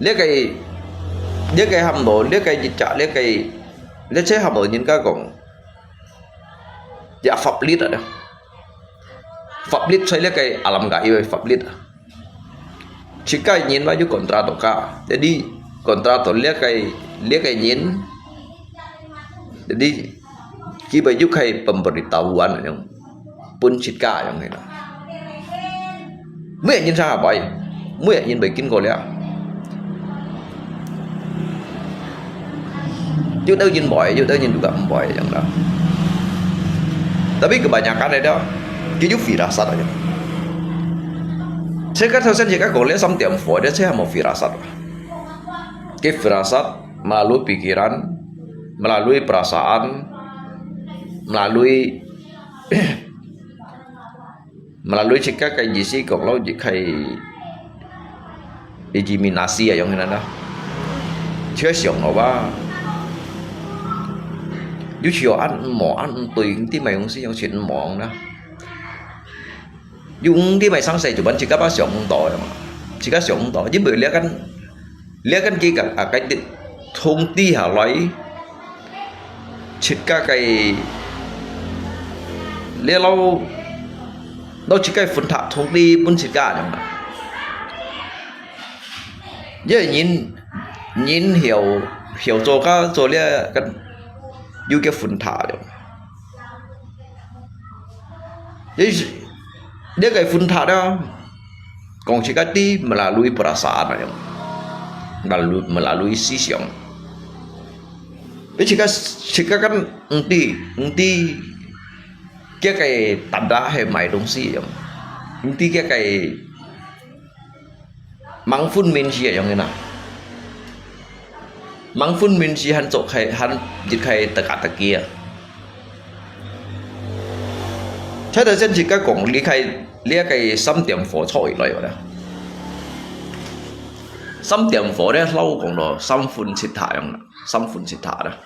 這个，這个喊到，這个一隻，這个，這个喊到人家講，也法律啊，法律在這个alam gaib个法律啊。自家人嘛有kontra到佢，jadi kontra到這个，這个人，jadi佢會有个pemberitahuan恁樣。 分自家恁樣个啦。每个人生下擺，每个人會經過了。有兜人會，有兜人juga毋會恁樣啦。Tapi kebanyakan ada，佢有firasat啊。自家頭先自家講了三點火，這自家無firasat啊。佢firasat melalui pikiran, melalui perasaan, melalui melalui自家个意思講咯，一个imaginasi啊，樣个啦。自家想咯吧。有時候恁毋好，恁毋對，毋知麼个東西，樣全無啦。有毋知麼个生事，就問自家吧想毋到个嘛，自家想毋到，因為這个 這个佢个，啊，該通知下來，自家个，這摎，摎自家分拆通知分自家恁樣啊。因為人，人曉，曉做个做這个，又叫分拆了。 Jadi，這个分拆啊，講自家知melalui perasaan啊，melalui，melalui思想。你自家，自家kan毋知，毋知，佢个tanda係麼个東西樣，毋知佢个吂分明係樣个啦。 吂分明時還做開，還一開teka-teki啊。在頭先自家講，離開這个三點火出來了啦。三點火咧，老講到三分七塔樣啦，三分七塔啦。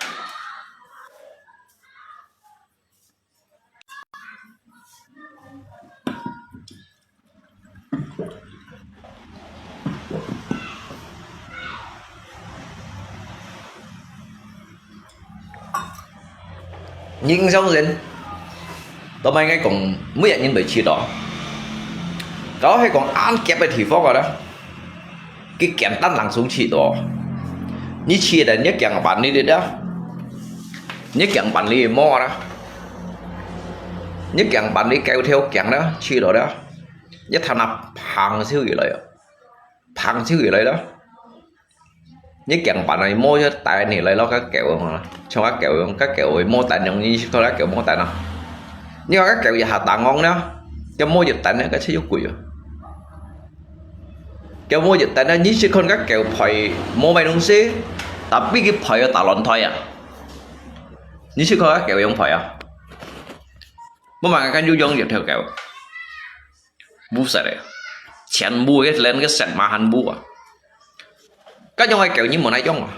人相信，到尾𠊎講，每个人都會試到。到係講恁狹个地方个啦，佢簡單人總試到。你試了，你驚辦你个啦，你驚辦你个毛啦，你驚辦你狗頭驚啦，試到啦。 一旦啊，嘭就起來啊，嘭就起來咯。你驚辦啊，毛就彈起來咯，該狗啊，像該狗樣，該狗个毛彈樣，你識看該狗毛彈啊？你看該狗一下打戇了，該毛一彈呢，該就有鬼啊。該毛一彈呢，你識看該狗吠毛麼个東西，tapi佢吠个打亂胎啊。你識看該狗樣吠啊？ 無嘛，該就養一條狗。Buset咧，全部个連个色馬還無啊。該樣个狗你無愛養啊？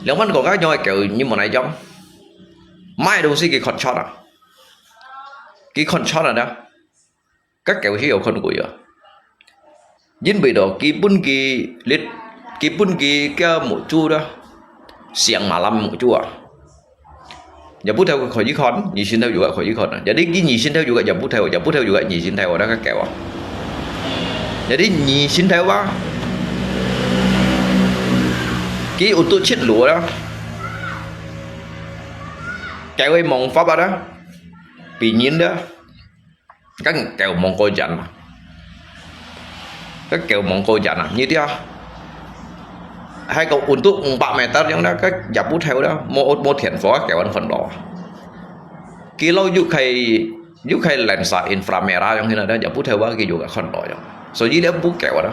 兩萬個該樣个狗你無愛養？買東西佢看穿啊，佢看穿啊，該狗係有看過啊。因為到佢本佢，佢本佢个目珠啦，siang malam目珠啊。也不透可以看，你心頭有个可以看啊。Jadi佢你心頭有个也不透，也不透有个你心頭啊，該个狗啊。Jadi你心頭啊，佢有都七路啊，狗个望法啊，比人的，更狗望過人啊。 該狗望過人啊，你知啊？還个溫度五百meter樣啦，該也不透啦，無無電火啊，狗還看到啊。佢老又開又開lensa inframerah樣，現在也不透啊，佢又看到樣。所以這部狗啊，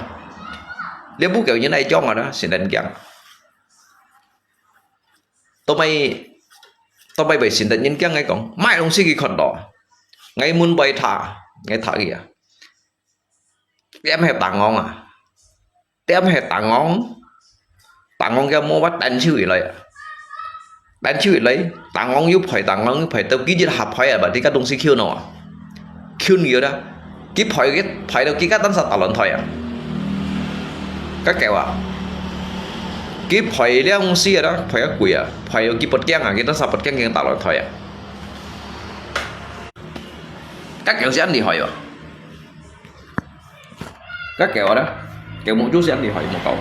這部狗人來講啊，先人講。 都毋係，都毋係會信得人講个講，麼个東西佢看到。𠊎門背踏，𠊎踏佢啊。點係打戇啊，點係打戇，打戇个無法單手一來啊。單手一來，打戇又拍，打戇又拍，到佢一下拍啊，把這个東西救喏啊。 救佢啦，佢拍佢拍到佢个單儕打亂台啊。該狗啊，佢拍了東西啊，拍个鬼啊，拍到佢發驚啊，佢單儕發驚，佢打亂台啊。該狗係恁厲害哦。該狗啊，狗目珠係恁厲害，無搞。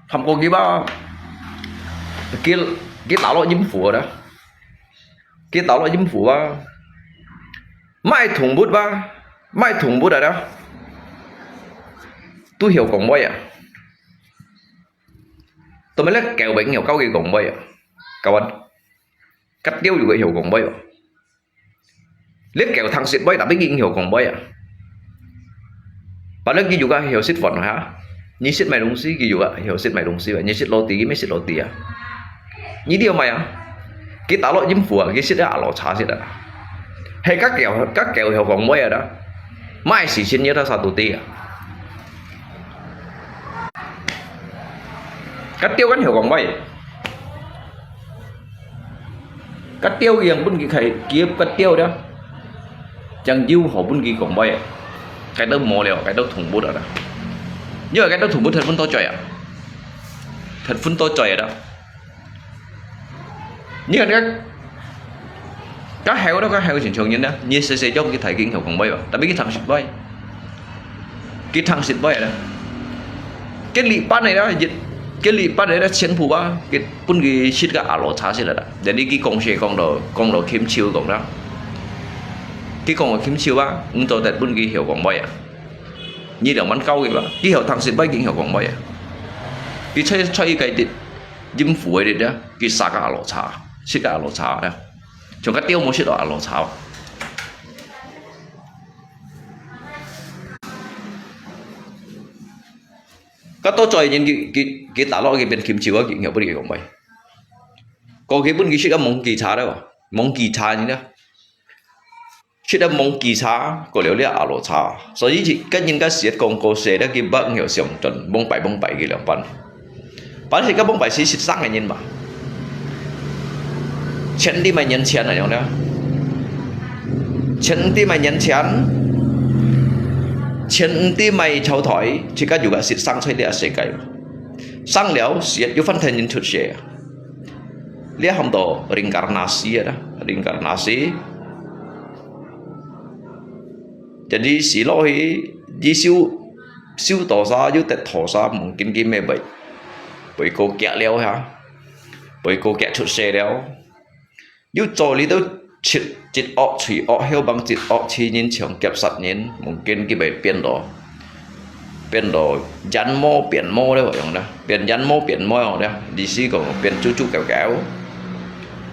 喊過佢吧，佢佢打落陰府啊。 佢打落陰府啊，麼个動物啊，麼个動物啊，都曉講話啊。都毋係咧狗會曉教佢講話啊，教啊，該鳥又會曉講話啊。咧狗聽識話，tapi佢曉講話啊。 Padahal佢又个曉識飯哈，你識買東西，佢又个曉識買東西，你識roti，佢乜識roti啊。你知無啊？佢打落陰府啊，佢識得阿羅茶識得。係該狗，該狗曉講話啊啦，麼个事情要他啥都知啊。該鳥敢曉講話？ 該鳥樣分佢開，佢个鳥了，將又好分佢講話啊，該兜無了，該兜動物啊啦。因為該兜動物忒分多嘴啊，忒分多嘴啊啦。你看該，該猴咯，該猴正常人啊，你細細將佢大佢曉講話啊，tapi佢聽識話。 佢聽識話啦。該禮拜呢啦，一，該禮拜呢啦，全部啊，佢分佢識个阿羅茶識啦。Jadi佢講事講到，講到琴手講啦。佢講到琴手啊，毋做得分佢曉講話啊。你兩萬九个吧，佢曉聽識話，佢曉講話啊。佢出，出去个日，陰府个日啊，佢殺个阿羅茶，識个阿羅茶啦。像該鳥無識到阿羅茶。 該多嘴人佢，佢，佢打落去變琴手啊，佢曉分佢講話。過去分佢識个monkey茶了，monkey茶呢？識个monkey茶，過了了阿羅茶。所以佢，該人家寫講過寫了，佢毋曉相準，蒙擺蒙擺佢兩班。 Padahal係該蒙擺係識生个人嘛。錢毋知麼人錢啊，樣呢？錢毋知麼人錢，錢毋知麼朝代，自家有个識生在這世界。生了，死又翻天人出世啊。這喊到reinkarnasi啊，reinkarnasi。 Jadi死落去，你修，修多少，又得多少，mungkin佢乜會，會過激了哈，會過激出世了。又做你兜直，直惡隨惡，後幫直惡隨人，像劫殺人，mungkin佢會變到，變到人魔變魔了，樣呢，變人魔變魔了，意思講變豬豬狗狗，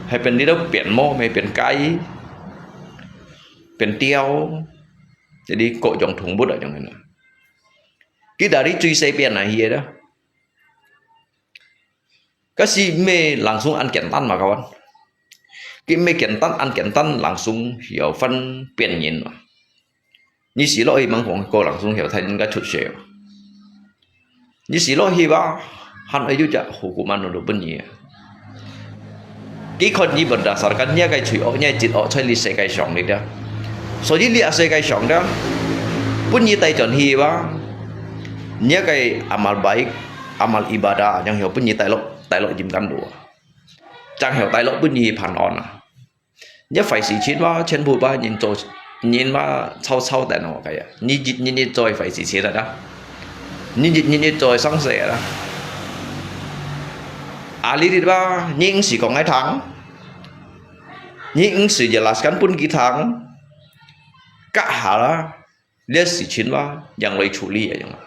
還變你兜變魔，乜變雞。 變鳥，jadi各樣動物啊，樣呢。佢dari最細變啊，去个啦。該係乜langsung恁簡單嘛，kawan。佢乜簡單，恁簡單，langsung曉分辨人嘛。你死落去吂講，過langsung曉大人家出世嘛。 你死落去吧，還愛有隻hukuman untuk分你啊。佢看你berdasarkan你个罪惡，你个罪惡在這世界上裡啊。所以這世界上啊，分你帶轉去吧，你个amal baik，amal ibadah，正曉分你帶落，帶落陰間肚啊。等候大陸分你平安啊。你壞事情哇，全部把人做，人嘛，操操等哦，个呀。你日日日做壞事情了啦，你日日日做生事了啦。啊，你知吧？你毋係講个聽，你毋係jelaskan分佢聽，隔下啦。 這事情哇，仰來處理啊，樣啊。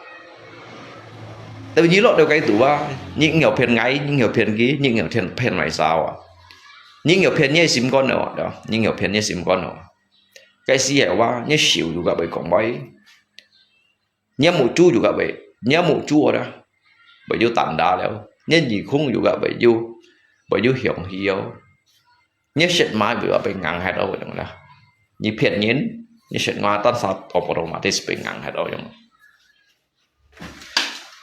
Tapi你落到該度啊，你又騙𠊎，你又騙佢，你又騙，騙埋啥啊？你又騙你个心肝了啊，對吧？你又騙你个心肝了啊。該時候啊，你手又甲會講話，你目珠又甲會，你目珠啊，會有tanda了，你耳空又甲會有，會有響起哦。 你舌嫲又要被硬忒哦，樣啦。你騙人，你舌嫲單下otomatis被硬忒哦，樣。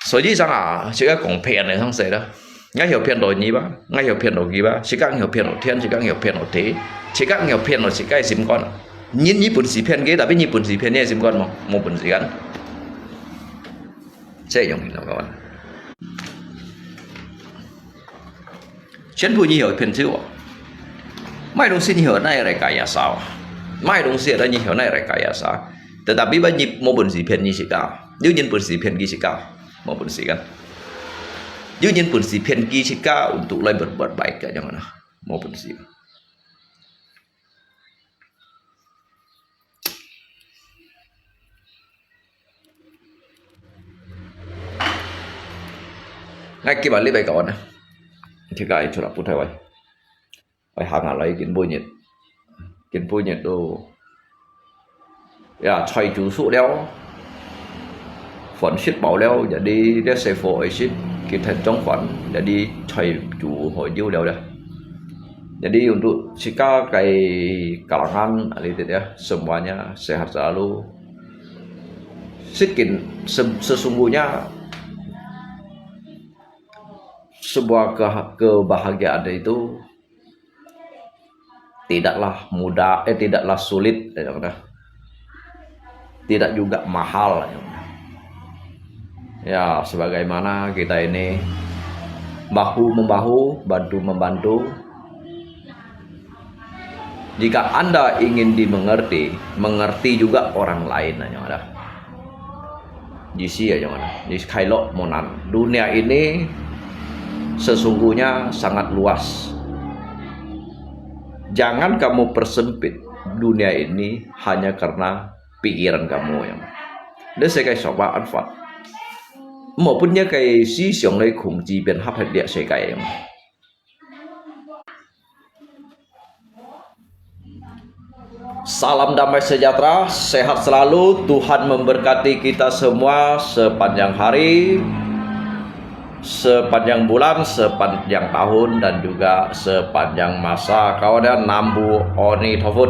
所以講啊，自家講騙个東西啦，𠊎又騙到你吧，𠊎又騙到佢吧，自家又騙到天，自家又騙到地，自家又騙到自家个心肝。你，你本事騙佢，tapi你本事騙你个心肝無？無本事kan？這樣，你知道嗎？ 全部你曉騙手啊。買東西你曉哪來kaya sa啊？買東西你曉哪來kaya sa？Tetapi吧，你無本事騙你自家，有人本事騙佢自家，無本事kan？有人本事騙佢自家，untuk來berbuat baik kan，樣mana？無本事。 𠊎今日禮拜講啊，自家愛出來不太會，愛行下來見半日，見半日都，呀，菜煮熟了，飯食飽了，jadi這細伙愛食，佢天中飯，jadi菜煮好油了咧。Jadi untuk自家个kalangan, ah, itu dia, semuanya sehat selalu. Sedikit se-, sesungguhnya sebuah ke-, kebahagiaan itu tidaklah mudah, eh, tidaklah sulit, ya, udah. Tidak juga mahal, ya, udah. Ya, sebagaimana kita ini bahu-membahu, bantu-membantu, Jika Anda ingin dimengerti, mengerti juga orang lain, ya, udah. Di sini, ya, udah. Di Kailok Monan. Dunia ini sesungguhnya sangat luas. Jangan kamu persempit dunia ini hanya karena pikiran kamu, ya. Ini sebagai sebuah manfaat. Maupun dia kayak si siang lai kung ji bian hap hap dia sebagai, ya. Salam damai sejahtera, sehat selalu, Tuhan memberkati kita semua sepanjang hari, sepanjang bulan, sepanjang tahun, dan juga sepanjang masa. Kawan dia Nambu Oni Tofut.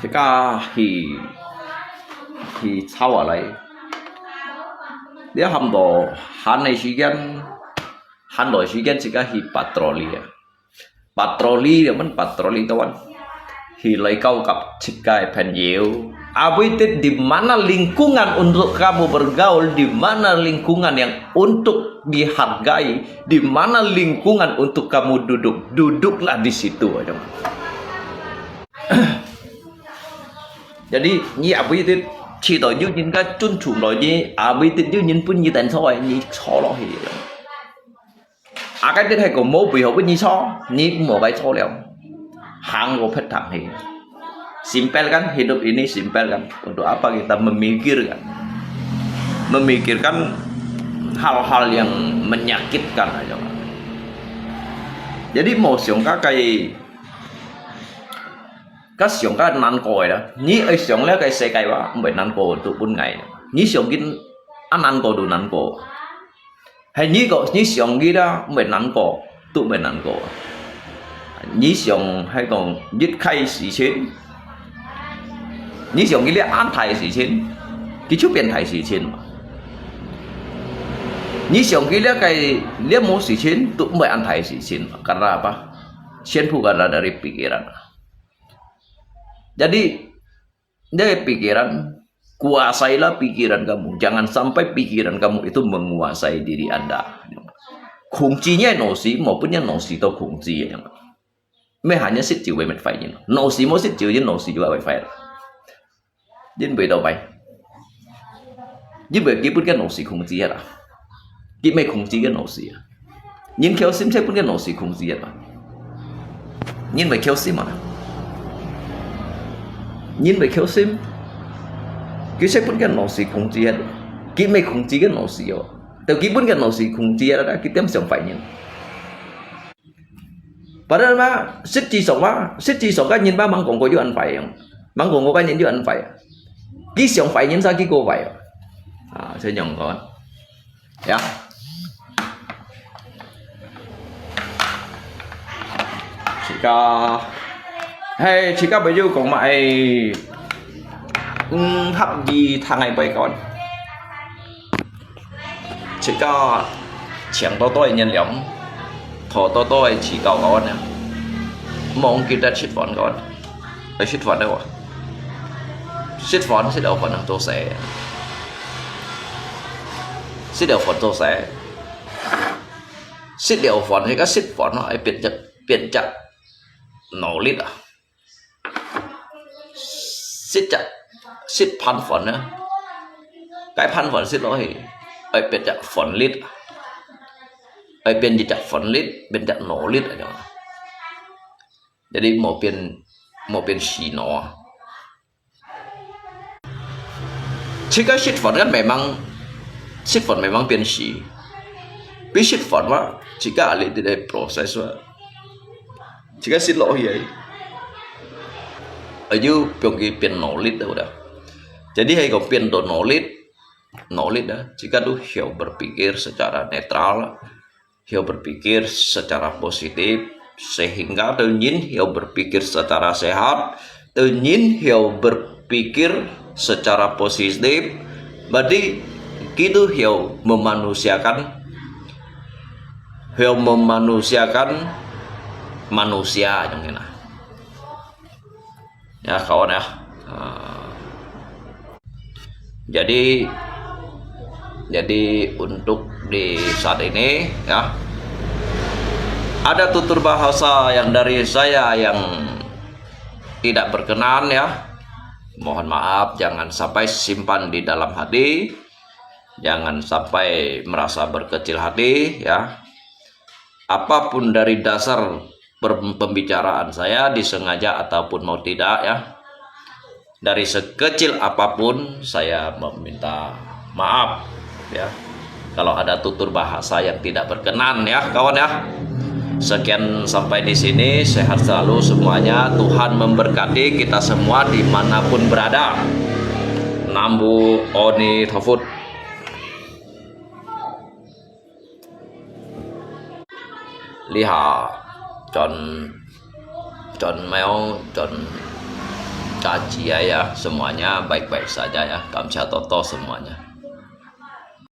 Sika hi, hi chawa lai. Dia ham to han ai si kian, han to si kian sika hi patroli ya. Patroli ya man patroli tawan. Hi lai kau kap sika ai phen yeu. Abui tit di mana lingkungan untuk kamu bergaul, di mana lingkungan yang untuk dihargai, di mana lingkungan untuk kamu duduk, duduklah di situ aja. Jadi你也不一定去到有人个尊重落去，也不一定有人分你等坐，你坐落去。啊，該啲係个冇背後分你坐，你莫該坐了，行過撇堂去。Simple kan, hidup ini simple kan. Untuk apa kita memikirkan, memikirkan hal-hal yang menyakitkan aja. Jadi 無想到該 該想該難過个啦，你愛想了該世界話，毋會難過都分𠊎。你想緊啊難過都難過，係你个，你想緊啦，毋會難過都毋會難過。你想係講一開事情，你想緊了恁大事情，佢就變大事情嘛。你想緊了該了無事情，都毋會恁大事情嘛。Karena apa？全部karena dari pikiran。 Jadi, dari pikiran, kuasailah pikiran kamu. Jangan sampai pikiran kamu itu menguasai diri Anda. 控制你个腦屎，無分你腦屎到控制个樣。 毋係喊人食酒會滅壞人，腦屎無食酒，人腦屎就會壞啦。人會到壞，因為佢分个腦屎控制个啦，佢毋係控制个腦屎啊。人僥倖就分个腦屎控制个啦，人會僥倖嘛，人會僥倖，佢就分个腦屎控制个，佢毋係控制个腦屎哦，到佢分个腦屎控制个啦，佢點想壞人。 Padahal嘛，實際上嘛，實際上个人嘛，吂講過有恁壞樣，吂講過个人有恁壞啊。佢想壞人就佢過壞啊。啊，就恁樣講。呀。自家，嘿，自家朋友講嘛，哎，嗯，合意聽个背講。 自家請多多个原諒，討多多个指教个呢，莫記得食飯个，愛食飯个話，食飯食了飯做事，食了飯做事，食了飯，自家食飯咯，愛變隻變隻努力啊！ 食隻，食盤飯呢，該盤飯食落去，愛變隻飯粒，愛變一隻飯粒，變隻努力恁樣。Jadi無變，無變屎腦啊。自家食飯kan memang，食飯memang變屎。比食飯嘛，自家ahli di proses嘛。 自家食落去，哎，又變佢變努力了，udah。Jadi係講變到努力，努力啊，自家都曉 berpikir secara netral，曉 berpikir secara positif，sehingga到人曉 berpikir secara sehat，到人曉 berpikir secara positif，berarti佢都曉 memanusiakan ，help memanusiakan manusia，anyo ngena. Ya, kawan ya. Ah. Jadi, jadi untuk di saat ini ya, ada tutur bahasa yang dari saya yang tidak berkenan ya. Mohon maaf, jangan sampai simpan di dalam hati. Jangan sampai merasa berkecil hati ya. Apapun dari dasar per-, pembicaraan saya, disengaja ataupun mau tidak ya, dari sekecil apapun saya meminta maaf ya. Kalau ada tutur bahasa yang tidak berkenan ya, kawan ya. Sekian sampai di sini, sehat selalu semuanya. Tuhan memberkati kita semua dimanapun berada. Nambu Oni Thofut. Lihat, John, John Mel, John Caci ya, semuanya baik-baik saja ya. Kamsia Toto semuanya.